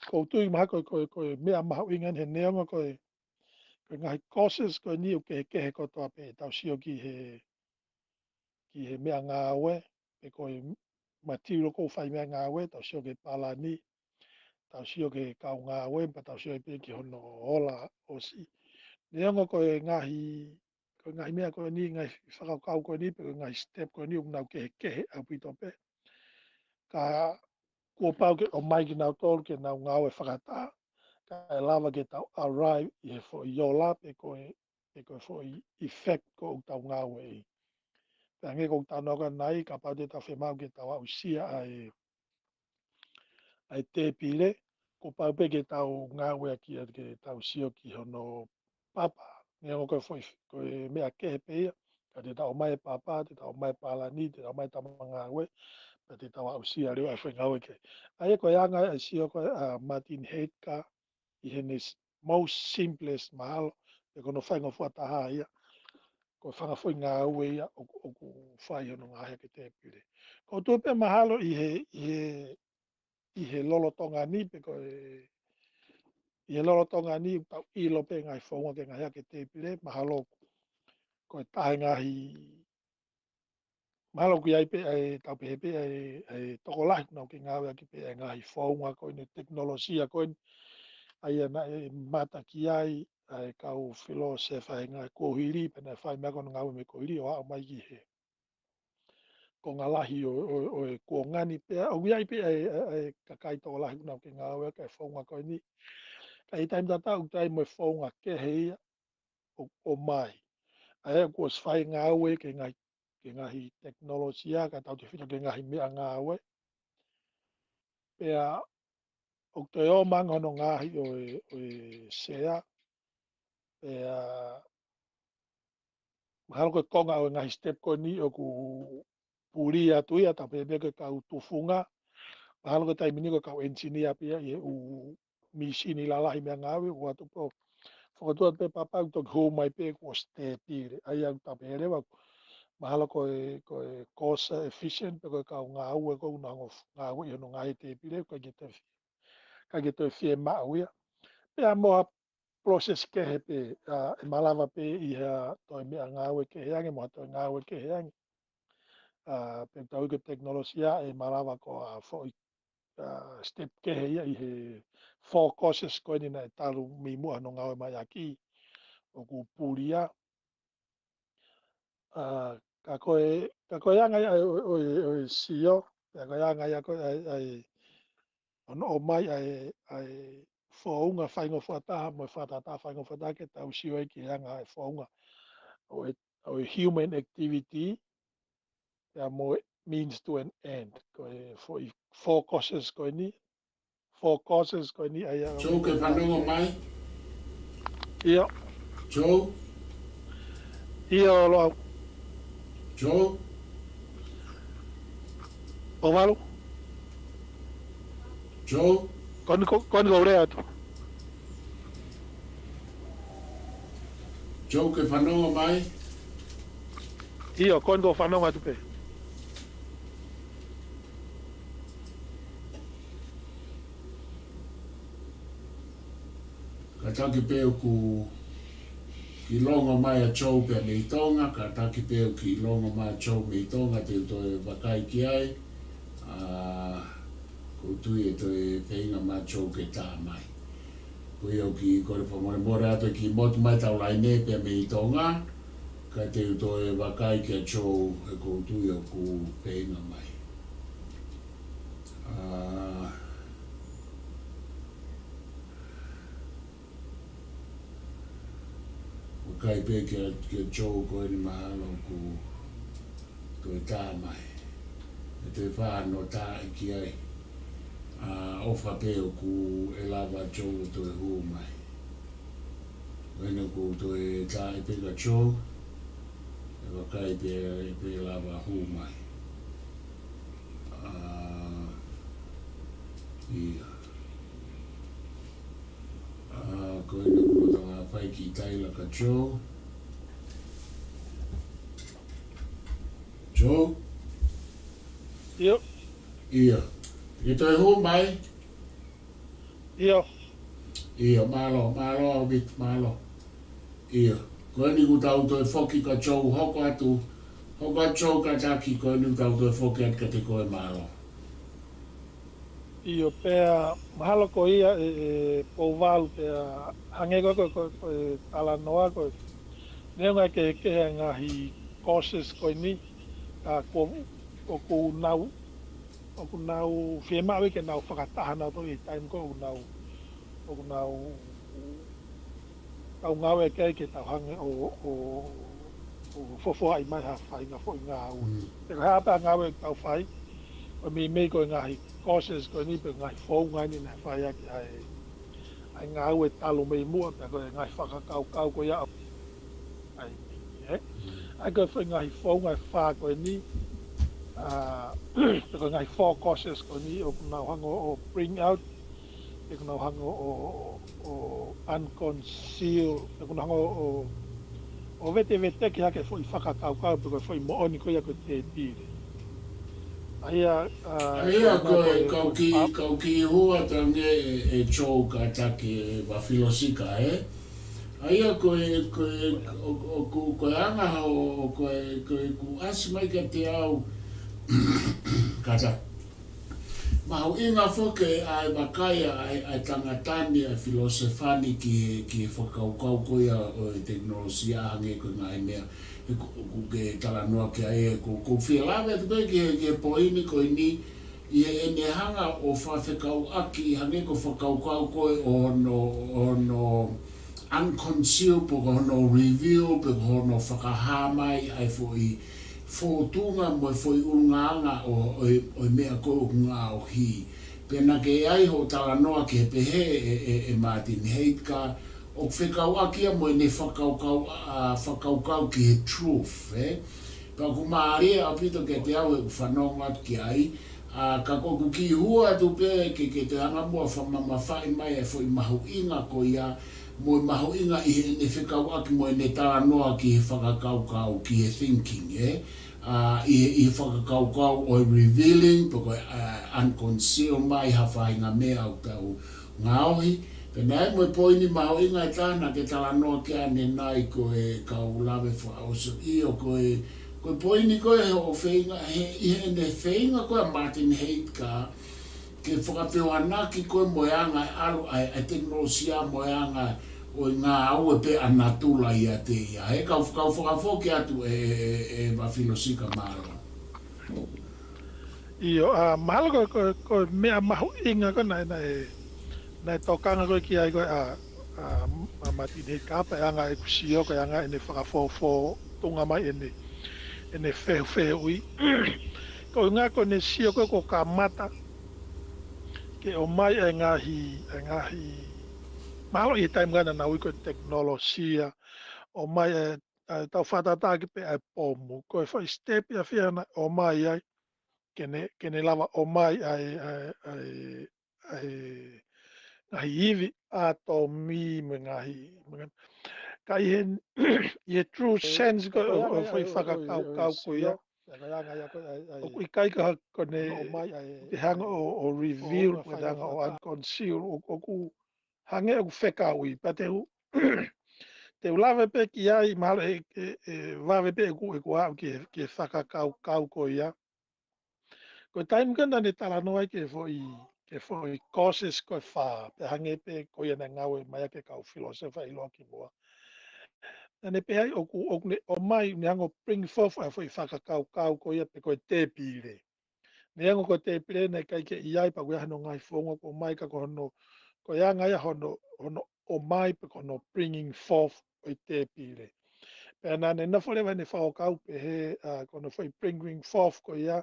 ʻOku ou tui mahalo ko e, ko e, ko e meʻa mahuʻinga eni he neongo ko e, ko e ngaahi courses ko eni ʻoku kehekehe kotoa pē, tau sio ki he, ki he meʻangāue, pe ko e material ʻoku fai meʻangāue, tau sio ki he palani, tau sio ki he kau ngāue, pea tau sio pē ki hono ola ʻosi. Neongo ko e ngaahi, ko e ngaahi meʻa ko eni, ngaahi fakakaukau ko eni, pe ko e ngaahi step ko eni, ʻoku nau kehekehe ʻaupito pē. Ka kuo pau ke ʻomai kinautolu ke nau ngāue fakataha, kae lava ke tau arrive ʻi he foʻi ola pe ko e, pe ko e foʻi effect ko ē ʻoku tau ngāueʻi. Pea hangē ko ʻeku talanoa ko ē ʻanenai, kapau te tau fiemaʻu ke tau aʻusia ʻa e, ʻa e tēpile, kuo pau pē ke tau ngāueʻaki ia ke tau sio ki hono papa. Neongo ko e foʻi, ko e meʻa kehe pē ia, ka te tau ʻomai e papa, te tau ʻomai e palani, te tau ʻomai e tama ngāue, pea te tau aʻusia leva e foʻi ngāue kehe. ʻA ia ko e anga ʻa e sio ko ē ʻa Martin Heidgar ʻi heʻene s-, most simplest mahalo, pe ko hono faingofua taha ia, ko e fanga foʻi ngāue ia ʻoku, ʻoku fai hono ngaohi ʻaki e tēpile. ʻOku ou tui pē mahalo ʻi he, ʻi he ʻi he lolotonga ni pe ko e, ʻi he lolotonga ni ʻoku tau ʻilo pē ngaahi founga ke ngaohi ʻaki e tēpile, mahalo ko e taha e ngaahi, mahalo ʻoku ʻi ai pē ʻa e, tau pehē pē ʻa e, ʻa e tokolahi ʻoku nau kei ngāueʻaki pē ʻa e ngaahi founga ko eni, tekinolosia ko eni, ʻa ia naʻe mamata ki ai ʻa e kau filōsefa he ngaahi kuohili, pea naʻe fai meʻa ko ē ngāue mei he kuohili ʻo aʻu mai ki he konga lahi ʻo, ʻo, ʻo e kuonga ni pea, ʻoku ʻi ai pē ʻa e, ʻa e, ʻa e kakai tokolahi ʻoku nau kei ngāueʻaki e founga ko eni. Ka ʻi he taimi tatau ʻoku ʻi ai mo e founga kehe ia ʻoku ʻomai. ʻA ia kuo ʻosi fai ngāue ki he ngaahi, ki he ngaahi tekinolosia, kae tautefito ki he ngaahi meʻangāue. Pea ʻoku toe ō mai ange hono ngaohi ʻo e, ʻo e sea. Pea mahalo ko e konga ʻo e ngaahi step ko eni ʻoku puli atu ia, tau pehē pē ko e kau tufunga. Mahalo ko e taimi ni ko e kau engineer pē ia ʻi he ʻū mīsini lalahi meʻangāue, ʻoatu pē, fokotuʻu atu pē papa ʻoku toki hū mai pē kuo ʻosi tēpile. ʻA ia ʻoku tau pehē leva, mahalo ko e, ko e cost efficient, pe ko e kau ngāue ko ē ʻoku nau ngāueʻi hono ngaohi e tēpile, ʻikai ke toe fie, ʻikai ke toe fiemaʻu ia. Pea mo ha process kehe pē, ʻa, ʻe malava pē ʻi ha toe meʻangāue kehe ange, mo ha toe ngāue kehe ange. ʻA, pea tau ʻi he tekinolosia ʻe malava ko ha foʻi, ʻa, step kehe ia ʻi he four courses ko eni naʻe talu mei muʻa hono ngāue mai ʻaki, ʻoku puli ia. ʻA, ka ko e, ka ko e anga ia ʻo e, ʻo e, ʻo e sio, ka ko e anga ia ko ē ʻa e, ʻa e, hono ʻomai ʻa e, ʻa e founga faingofua taha, mo e fakataha faingofua taha ke tau sio ai ki he anga e founga ʻo e, ʻo e human activity, pea mo e means to an end. Ko e foʻi four causes ko eni, four causes ko eni ʻa ia. Joe, ke fanongo mai? ʻIo. Joe? ʻIo, Loʻau. Joe? ʻOvalu? Joe? Ko eni ʻoku, ko eni ʻoku ou lea atu. Joe, ke fanongo mai? ʻIo, ko eni ʻoku ou fanongo atu pē. Kātaki pē ʻoku kiʻi longo mai ʻa Joe pea mei Tonga, kātaki pē ʻoku kiʻi longo mai ʻa Joe mei Tonga, te u toe vakai ki ai, ʻa, ʻoku ou tui ʻe toe feinga mai ʻa Joe ke tā mai. Ko ia ʻoku ou kole fakamolemole atu ʻe kiʻi motu mai ʻetau laine pea mei Tonga, ka te u toe vakai kia Joe he ʻoku ou tui ʻoku feinga mai. ʻA, vakai pē kia, kia Joe ko eni mahalo ʻoku toe tā mai. ʻE toe fānau tā ki ai. ʻA, ʻofa pē ʻoku ʻe lava Joe ʻo toe hū mai. Ko eni ʻoku toe tā pē kia Joe, ʻe vakai pē ʻe lava hū mai. ʻA, ʻio. ʻA, ko eni ʻoku ou tanga fai kiʻi taila kia Joe. Joe? ʻIo. ʻIo. ʻE toe hū mai? ʻIo. ʻIo, mālō, mālō, ʻAupito, mālō. ʻIo. Ko eni kuo tau toe foki ka Joe hoko atu, hoko atu Joe kātaki, ko eni kuo tau toe foki atu kiate koe, mālō. ʻIo, pea mahalo ko ia ʻe, ʻe Pouvalu pea hangē ko e, ko e, ko e, ko e talanoa ko e. Neongo e kehekehe e ngaahi courses ko eni, ka ko, ʻoku nau, ʻoku nau fiemaʻu ke nau fakataha nautolu ʻi he taimi ko ē ʻoku nau, ʻoku nau tau ngāueʻaki ai ke tau hanga ʻo, ʻo, ʻo fofoaʻi mai ha faʻahinga foʻi ngāue. Mm. Pe ko e hā pē ha ngāue ʻoku tau fai, ʻo meimei ko e ngaahi courses ko eni pe ngaahi founga eni naʻe fai ʻaki ʻa e, ʻa e ngāue talu mei muʻa, pe ko e ngaahi fakakaukau ko ia ʻa e, ē? Mm. ʻA ia ko e foʻi ngaahi founga ʻe fā ko eni, ʻa, pe ko e ngaahi four courses ko eni, ʻoku nau hanga ʻo bring out, pe ʻoku nau hanga ʻo, ʻo, ʻo unconceal, pe ʻoku nau hanga ʻo, ʻo veteveteki hake e foʻi fakakaukau, pe ko e foʻi moʻoni ko ia ko e tēpile. ʻA ia, ʻa, ʻA ia ko ko e, e, kau ki, ko e, kau ki hua tange ʻe, ʻe Joe kātaki ʻe Vafilosika, ē? ʻA ia ko e, ko e, ʻo, ʻo, ko, ko e anga ʻo, ʻo ko e, ko e kuo ʻasi mai kiate au, kātaki. Mahuʻinga foki ʻa e vakai ʻa e, ʻa e tangata ni, ʻa e filōsefa ni ki he, ki he fakakaukau ko ia ʻo e tekinolosia hangē ko e ngaahi meʻa ʻoku, ʻoku ke talanoa ki ai, ē, ko, ko e fie lave atu pē ki he, ki he poini ko eni, ʻi heʻene hanga ʻo fakafekauʻaki hangē ko e fakakaukau ko ē ʻo hono, ʻo hono unconceal, pe ko hono reveal, pe ko hono fakahā mai ʻa e foʻi fōtunga mo e foʻi ʻulungaanga ʻo, ʻo e, ʻo e meʻa ko ē ʻoku ngaohi. Pea naʻa ke ʻai hoʻo talanoa ki he pehē ʻe, ʻe, ʻe Martin Haidt ka ʻoku fekauʻaki ia mo ʻene fakakaukau, ʻa, fakakaukau ki he truth, ē? Pea ʻoku mālie ʻaupito kiate au ʻeku fanongo atu ki ai, ʻa, ka ko ʻeku kiʻi hua atu pē ke, ke toe hanga muʻa ʻo fakamamafaʻi mai e foʻi mahuʻinga ko ia, mo e mahuʻinga ʻi heʻene fekauʻaki mo ʻene talanoa ki he fakakaukau, ki he thinking, ē? ʻA, ʻi he, ʻi he fakakaukau ʻo e revealing, pe ko e, ʻa, unconceal mai ha faʻahinga meʻa ʻoku tau ngaohi. Pea naʻe ʻi ai mo e poini mahuʻinga ʻe taha naʻa ke talanoa ki ai ʻanenai ko e kau lave fakaʻosi. ʻIo, ko e, ko e poini ko ē hoʻo feinga, he, ʻi heʻene feinga ko ē ʻa Martin Haidt ka ke fakafehoanaki ko ē mo e anga e ʻalu ʻa e, ʻa e tekinolosia mo e anga ʻo e ngāue pē ʻa natula ʻiate ia. He kau, kau fakafoki atu ʻe, ʻe, ʻe, ʻe Vafilosika, mālō. ʻIo, ʻa, mahalo ko, ko, ko e meʻa mahuʻinga ko ē naʻe, naʻe, naʻe tokanga ko ē ki ai ko ē ʻa, ʻa, ʻa Martin Haidt ka pea anga ʻeku sio ko e anga ʻene fakafōtunga mai ʻene, ʻene fehufehuʻi. Ko e ʻuhinga ko ʻene sio ko ē kuo kamata ke ʻomai e ngaahi, e ngaahi, mahalo ʻi he taimi ko ē naʻa nau ui ko e tekinolosia, ʻomai e, ʻa e tau fakatātā ki pē ʻa e pomu. Ko e foʻi step ia ʻe fiha naʻe ʻomai ai, ke ne, ke ne lava ʻomai ʻa e, ʻa e, ʻa e, ʻa e ngaahi ivi ʻātomi mo e ngaahi, mo e ngaahi. Ka ʻi he, ʻi he true sense ko ē ʻo, ʻo e foʻi fakakaukau ko ia, ʻoku ʻikai ko ha, ko ʻene, ʻoku te hanga ʻo, ʻo reveal, ʻoku te hanga ʻo unconceal, ʻo, ʻoku hangē ʻoku fekauʻi, pea te u, te u lave pē ki ai, mahalo ʻe, ʻe, ʻe vave pē ʻeku, ʻeku aʻu ki he, ki he fakakaukau ko ia. Ko e taimi ko ē naʻa ne talanoa ai ki he foʻi, ki he foʻi courses ko ē ʻe fā, pea hangē pē ko ia naʻe ngāue mai ʻaki e kau filōsefa ʻiloa kimuʻa. Naʻa ne pehē ai ʻoku, ʻoku ne ʻomai, ne hanga ʻo bring forth ʻa e foʻi fakakaukau ko ia pe ko e tēpile. Neongo ko e tēpile naʻe ʻikai ke ʻi ai pea ʻoku ʻi ai hono ngaahi founga ʻoku ʻomai ka ko hono, ko e anga ia hono, hono ʻomai pe ko hono bringing forth ʻo e tēpile. Pea naʻa ne nofo leva ʻene fakakaukau pehē, ʻa, ko hono foʻi bringing forth ko ia,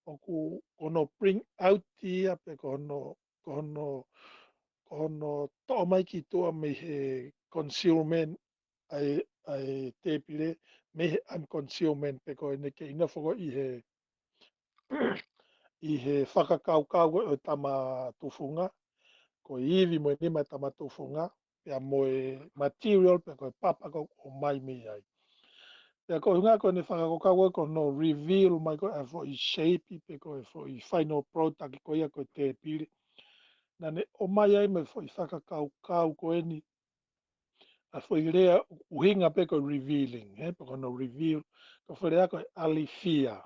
ʻoku, ko hono bring out ia pe ko hono, ko hono, ko hono toʻo mai ki tuʻa mei he concealment ʻa e, ʻa e tēpile, mei he unconcealment pe ko ʻene kei nofo ko ē ʻi he, ʻi he fakakaukau ko ē ʻo e tama tufunga, ko e ivi mo e nima e tama tufunga, pea mo e material pe ko e papa ko ē ʻoku ʻomai mei ai. Pea ko e ʻuhinga ko ʻene fakakaukau ko ē ko hono reveal mai ko ē ʻa e foʻi shape pe ko e foʻi final product ko ia ko e tēpile. Naʻa ne ʻomai ai mo e foʻi fakakaukau ko eni, ʻa e foʻi lea ʻuhinga pē ko e revealing, ē, pe ko hono reveal, ko e foʻi lea ko e ʻalifia.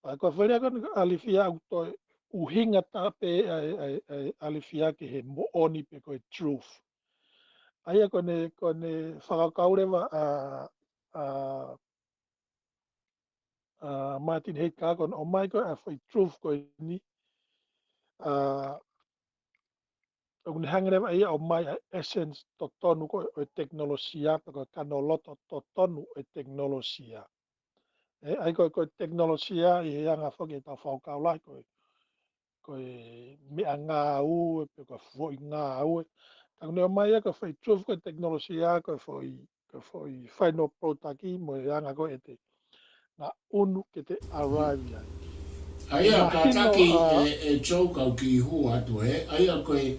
Pea ko e foʻi lea ko eni ko e ʻalifia ʻoku toe ʻuhinga taha pē ʻa e, ʻa e, ʻa e ʻalifia ki he moʻoni pe ko e truth. ʻA ia ko ʻene, ko ʻene fakakaukau leva ʻa, ʻa, ʻa Martin Heidegger ko hono ʻomai ko ē ʻa e foʻi truth ko eni, ʻa, ʻoku ne hanga leva ʻe ia ʻo ʻomai ʻa e essence totonu ko ē ʻo e tekinolosia, pe ko e kanoloto totonu ʻo e tekinolosia. Ē, ʻa ia ko e, ko e tekinolosia ʻi he anga foki ʻetau fakakaukau lahi ko e, ko e meʻangāue, pe ko e foʻi ngāue. Ka ʻoku ne ʻomai ia ko e foʻi truth ko e tekinolosia, ko e foʻi, ko e foʻi final product mo e anga ko ē ʻete ngaʻunu ke te arrive ai. ʻA ia, mahino, kātaki, ʻa, ʻe, ʻe Joe kau kiʻi hū atu ē. ʻA ia ko e,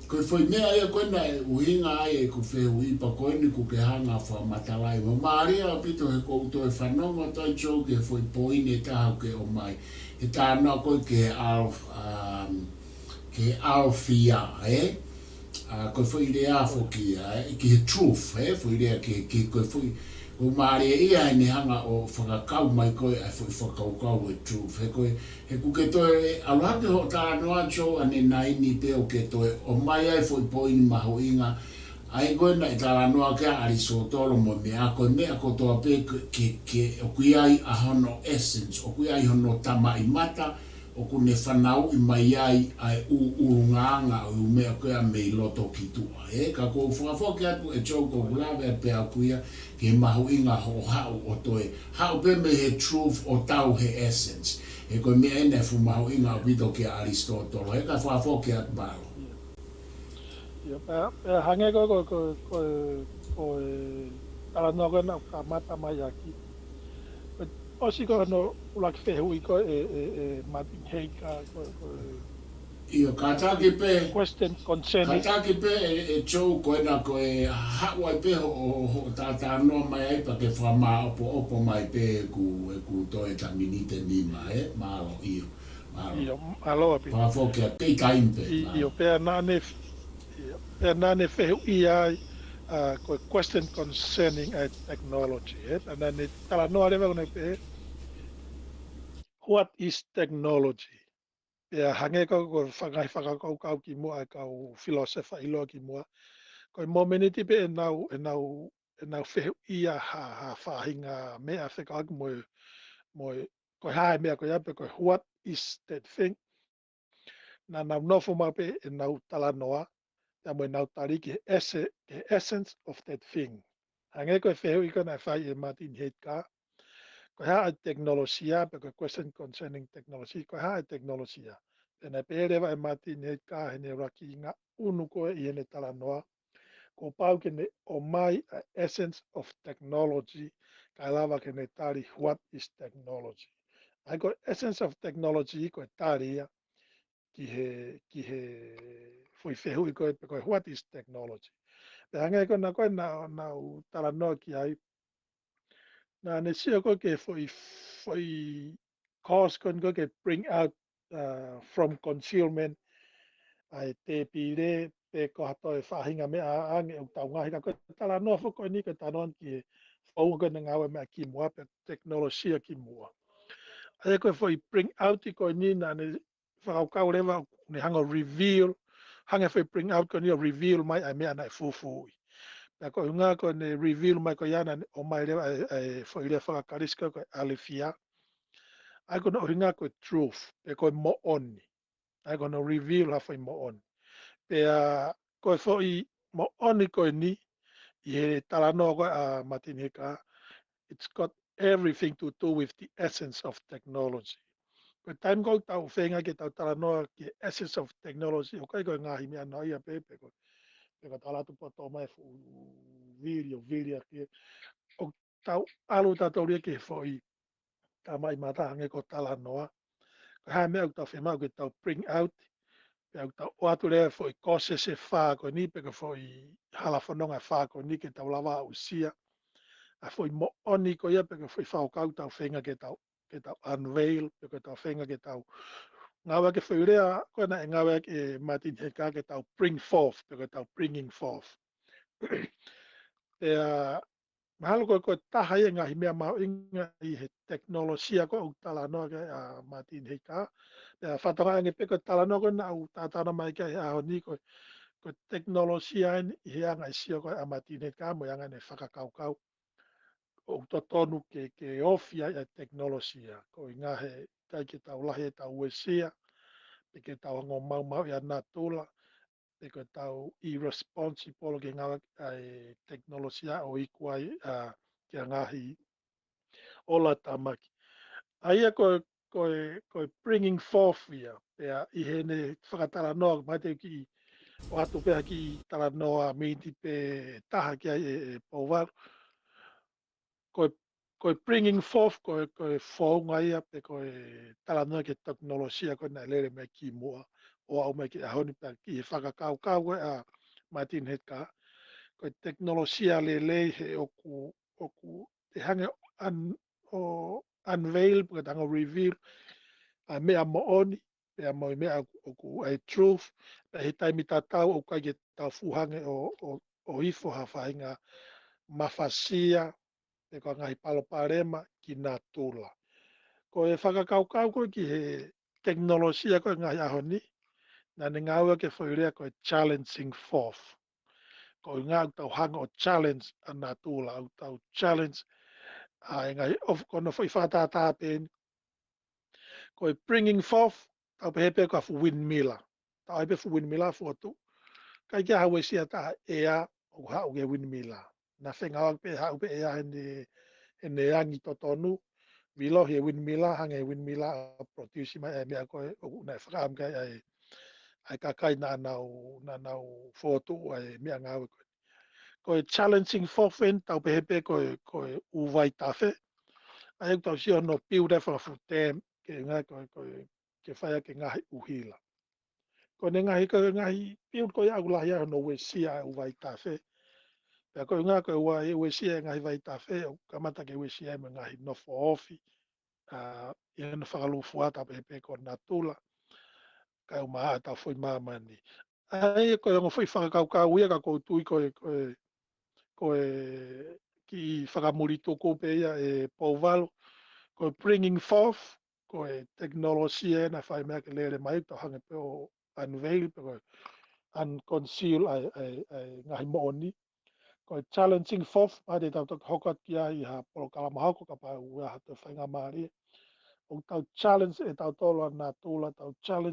ko e foʻi meʻa ia ko ē naʻe ʻuhinga ai ʻeku fehuʻi pea ko eni ʻoku ke hanga fakamatalaʻi. Mālie ʻaupito he ʻoku ou toe fanongo atu ai Joe ki he foʻi poini ʻe taha ʻoku ke ʻomai. He talanoa ko ē ki he alf-, um, ki he ʻalifia, ē? ʻA, ko e foʻi lea foki ia, ē? Ki he truth, ē? Foʻi lea ki, ki, ko e foʻi, ʻoku mālie ia heʻene hanga ʻo fakakau mai ko ē ʻa e foʻi fakakaukau ʻo e truth. He ko e, he ʻoku ke toe ʻalu hake hoʻo talanoa Joe ʻanenai ni pea ʻoku ke toe ʻomai ai foʻi poini mahuʻinga, ʻa ia ko ē naʻe talanoa ki ai ʻa ʻAlisitōtolo mo e meʻa, ko e meʻa kotoa pē ke, ke, ke, ʻoku ʻi ai ʻa hono essence, ʻoku ʻi ai hono tamaʻimata, ʻoku ne fanauʻi mai ai ʻa e ʻū ʻulungaanga ʻo e ʻū meʻa ko ia mei loto ki tuʻa. Ē, ka ʻoku ou fakafoki atu ē Joe ʻoku ou lave pē au ia ki he mahuʻinga hoʻo haʻu ʻo toe, haʻu pē mei he truth ʻo tau he essence. He ko e meʻa eni ʻoku fuʻu mahuʻinga ʻaupito kia ʻAlisitōtolo. Ē, ka fakafoki atu mālō. ʻIo, pea, pea hangē ko e, ko e, ko e, ko e talanoa ko ē naʻa ku kamata mai ʻaki. Ko e ʻosi ko hono ʻuluaki fehuʻi ko ē ʻe, ʻe, ʻe Martin Heidegger, ko e, ko e, ʻio, kātaki pē, question concerning, kātaki pē ē, ē Joe ko ena ko e haʻu ai pē hoʻo, hoʻo, hoʻo talanoa mai ai pea ke fakamāʻopoʻopo mai pē ʻeku, ʻeku toe ʻeta miniti ʻe nima, ē, mālō, ʻio. Mālō. ʻIo, mālō ʻaupito. Fakafoki atu, kei taimi pē, ʻi-, mālō. ʻIo, pea naʻa ne f-, ʻio, pea naʻa ne fehuʻi ai, ʻa, ko e question concerning ʻa e technology, ē? Pea naʻa ne talanoa leva ko ē pē, what is technology? Pea hangē ko e, ko e fanga-, fakakaukau kimuʻa ʻa e kau filōsefa ʻiloa kimuʻa. Ko e mōmeniti pē ʻenau, ʻenau, ʻenau fehuʻia ha, ha faʻahinga meʻa fekauʻaki mo e, mo e, ko e hā e meʻa ko ia pe ko e what is that thing. Naʻa nau nofo maʻu pē ʻenau talanoa, pea mo ʻenau tali ki he esse-, ki he essence of that thing. Hangē ko e fehuʻi ko ē naʻe fai ʻe Martin Heidegger, ko e hā e tekinolosia, pe ko e question concerning technology, ko e hā e tekinolosia. Pea naʻe pehē leva ʻe Martin Heidegger heʻene ʻuluaki ngaʻunu ko ē ʻi heʻene talanoa, kuo pau ke ne ʻomai ʻa e essence of technology, kae lava ke ne tali what is technology. ʻA ia ko e essence of technology ko e tali ia ki he, ki he foʻi fehuʻi ko ē pe ko e what is technology. Pea hangē ko ena ko ē naʻa, naʻa ku talanoa ki ai, naʻa ne sio ko ē ki he foʻi, foʻi course ko eni ko ē ke bring out, uh, from concealment ʻa e tēpile, pe ko ha toe faʻahinga meʻa ange ʻoku tau ngaahi ka ko e talanoa foki ko eni ko e talanoa ki he founga ko ē naʻe ngāueʻaki meʻa kimuʻa, pe tekinolosia kimuʻa. ʻA ia ko e foʻi bring out ko eni naʻa ne fakakaukau leva ʻoku ne hanga ʻo reveal, hanga foʻi bring out ko eni ʻo reveal mai ʻa e meʻa naʻe fufuuʻi. Pea ko e ʻuhinga ko ʻene reveal mai ko ia naʻa ne ʻomai leva ʻa e, ʻa e foʻi lea faka-Kalisi ko e ʻalifia. ʻA ia ko hono ʻuhinga ko e truth, pe ko e moʻoni. ʻA ia ko hono reveal ha foʻi moʻoni. Pea ko e foʻi moʻoni ko eni, ʻi he talanoa ko ē ʻa Martin Heidegger, it's got everything to do with the essence of technology. Ko e taimi ko ē ʻoku tau feinga ke tau talanoa ki he essence of technology, ʻoku ʻikai ko e ngaahi meʻa noa ia pē, pe ko, pe ko e tala atu poto mai fuʻu vili ʻo vili ʻaki. ʻOku tau ʻalu tautolu ia ki he foʻi tamaʻimata hangē ko e talanoa. Ko e hā e meʻa ʻoku tau fiemaʻu ke tau bring out, pea ʻoku tau ʻoatu leva foʻi kōsese fā ko eni, pe ko e foʻi hala fononga fā ko eni ke tau lava aʻusia. ʻa e foʻi moʻoni ko ia pe ko e foʻi fakakaukau ʻoku tau feinga ke tau, ke tau unveil, pe ko ʻoku tau feinga ke tau ngāueʻaki e foʻi lea ko ē naʻe ngāueʻaki ʻe Martin Heidegger ke tau bring forth, pe ko ʻoku tau bringing forth. Pea mahalo ko e, ko e taha ia e ngaahi meʻa mahuʻinga ʻi he tekinolosia ko ē ʻoku talanoa ki ai ʻa Martin Heidegger. Pea fakatokangaʻi ange pē ko e talanoa ko ē naʻa ku talanoa mai ki ai he ʻaho ni ko e, ko e tekinolosia eni ʻi he anga e sio ko ē ʻa Martin Heidegger mo e anga ʻene fakakaukau ʻoku totonu ke, ke ofi ai ʻa e tekinolosia. Koeʻuhinga he ʻikai ke tau lahi ʻetau uesia, pe ke tau hanga ʻo maumauʻi ʻa natula, pe ko ʻetau irresponsible ke ngāueʻaki ʻa e tekinolosia ʻo iku ai ʻa, ki he ngaahi ola tāmaki. ʻA ia ko e, ko e, ko e bringing forth ia, pea ʻi heʻene fakatalanoa, mahalo te u kiʻi ʻoatu pē ha kiʻi talanoa miniti pe taha ki ai ʻe, ʻe Pouvalu. Ko e, ko e bringing forth, ko e, ko e founga ia pe ko e talanoa ki he tekinolosia ko ē naʻe lele mai kimuʻa ʻo aʻu mai ki he ʻaho ni pea ki he fakakaukau ko ē ʻa Martin Heidegger. Ko e tekinolosia lelei he ʻoku, ʻoku te hanga un-, ʻo unveil, pe ko e te hanga ʻo reveal ʻa e meʻa moʻoni, pea mo e meʻa ʻoku, ʻoku ʻa e truth, pea ʻi he taimi tatau ʻoku ʻikai ke tau fuʻu hanga ʻo, ʻo, ʻo ifo ha faʻahinga mafasia, pe ko e ngaahi palopalema ki natula. Ko e fakakaukau ko ē ki he tekinolosia ko ē ngaahi ʻaho ni, naʻa ne ngāueʻaki e foʻi lea ko e challenging forth. Koeʻuhinga ʻoku tau hanga ʻo challenge ʻa natula, ʻoku tau challenge ʻa e ngaahi, ʻoku, ko hono foʻi fakatātā pē eni. Ko e bringing forth, tau pehē pē ko ha fuʻu windmiller. Tau ʻai pē fuʻu windmiller fotu. ʻIkai ke ʻi ai ha uesia taha ʻea ʻoku haʻu ki he windmiller. Naʻa fengāueʻaki pē haʻu pē ʻea heʻene, heʻene angi totonu, vilo he windmiller, hanga he windmiller ʻo produce mai ʻa e meʻa ko ē ʻoku, naʻe fakaʻamu ki ai ʻa e, ʻa e kakai naʻa nau, naʻa nau fokotuʻu ʻa e meʻangāue ko ē. Ko e challenging forth eni, tau pehē pē ko e, ko e ʻū vaitafe. ʻA ia ʻoku tau sio hono build ʻa e fakafuʻu dam, koeʻuhinga ko e, ko e, ke fai ʻaki e ngaahi ʻuhila. Ko ʻene ngaahi, ko e ngaahi build ko ia ʻoku lahi ai hono uesia ʻa e ʻū vaitafe. Pea koeʻuhinga ko e ua e uesia e ngaahi vaitafe, ʻoku kamata ke uesia ai mo e ngaahi nofo ofi, ʻa, ʻi hono fakalūkufua, tau pehē pē ko natula, kae ʻumaʻā ʻetau foʻi māmani. ʻA ia ko e ongo foʻi fakakaukau ia ka ʻoku ou tui ko e, ko e, ko e kiʻi fakamulituku pē ia ʻe Pouvalu, ko e bringing forth, ko e tekinolosia naʻe fai meʻa ke lele mai, tau hanga pē ʻo unveil, pe ko e unconceal ʻa e, ʻa e, ʻa e ngaahi moʻoni. Ko e challenging forth, mahalo te tau toki hoko atu ki ai ʻi ha polokalama hoko kapau ʻe ʻi ai ha toe faingamālie. ʻOku tau challenge ʻe tautolu ʻa natula, tau challenge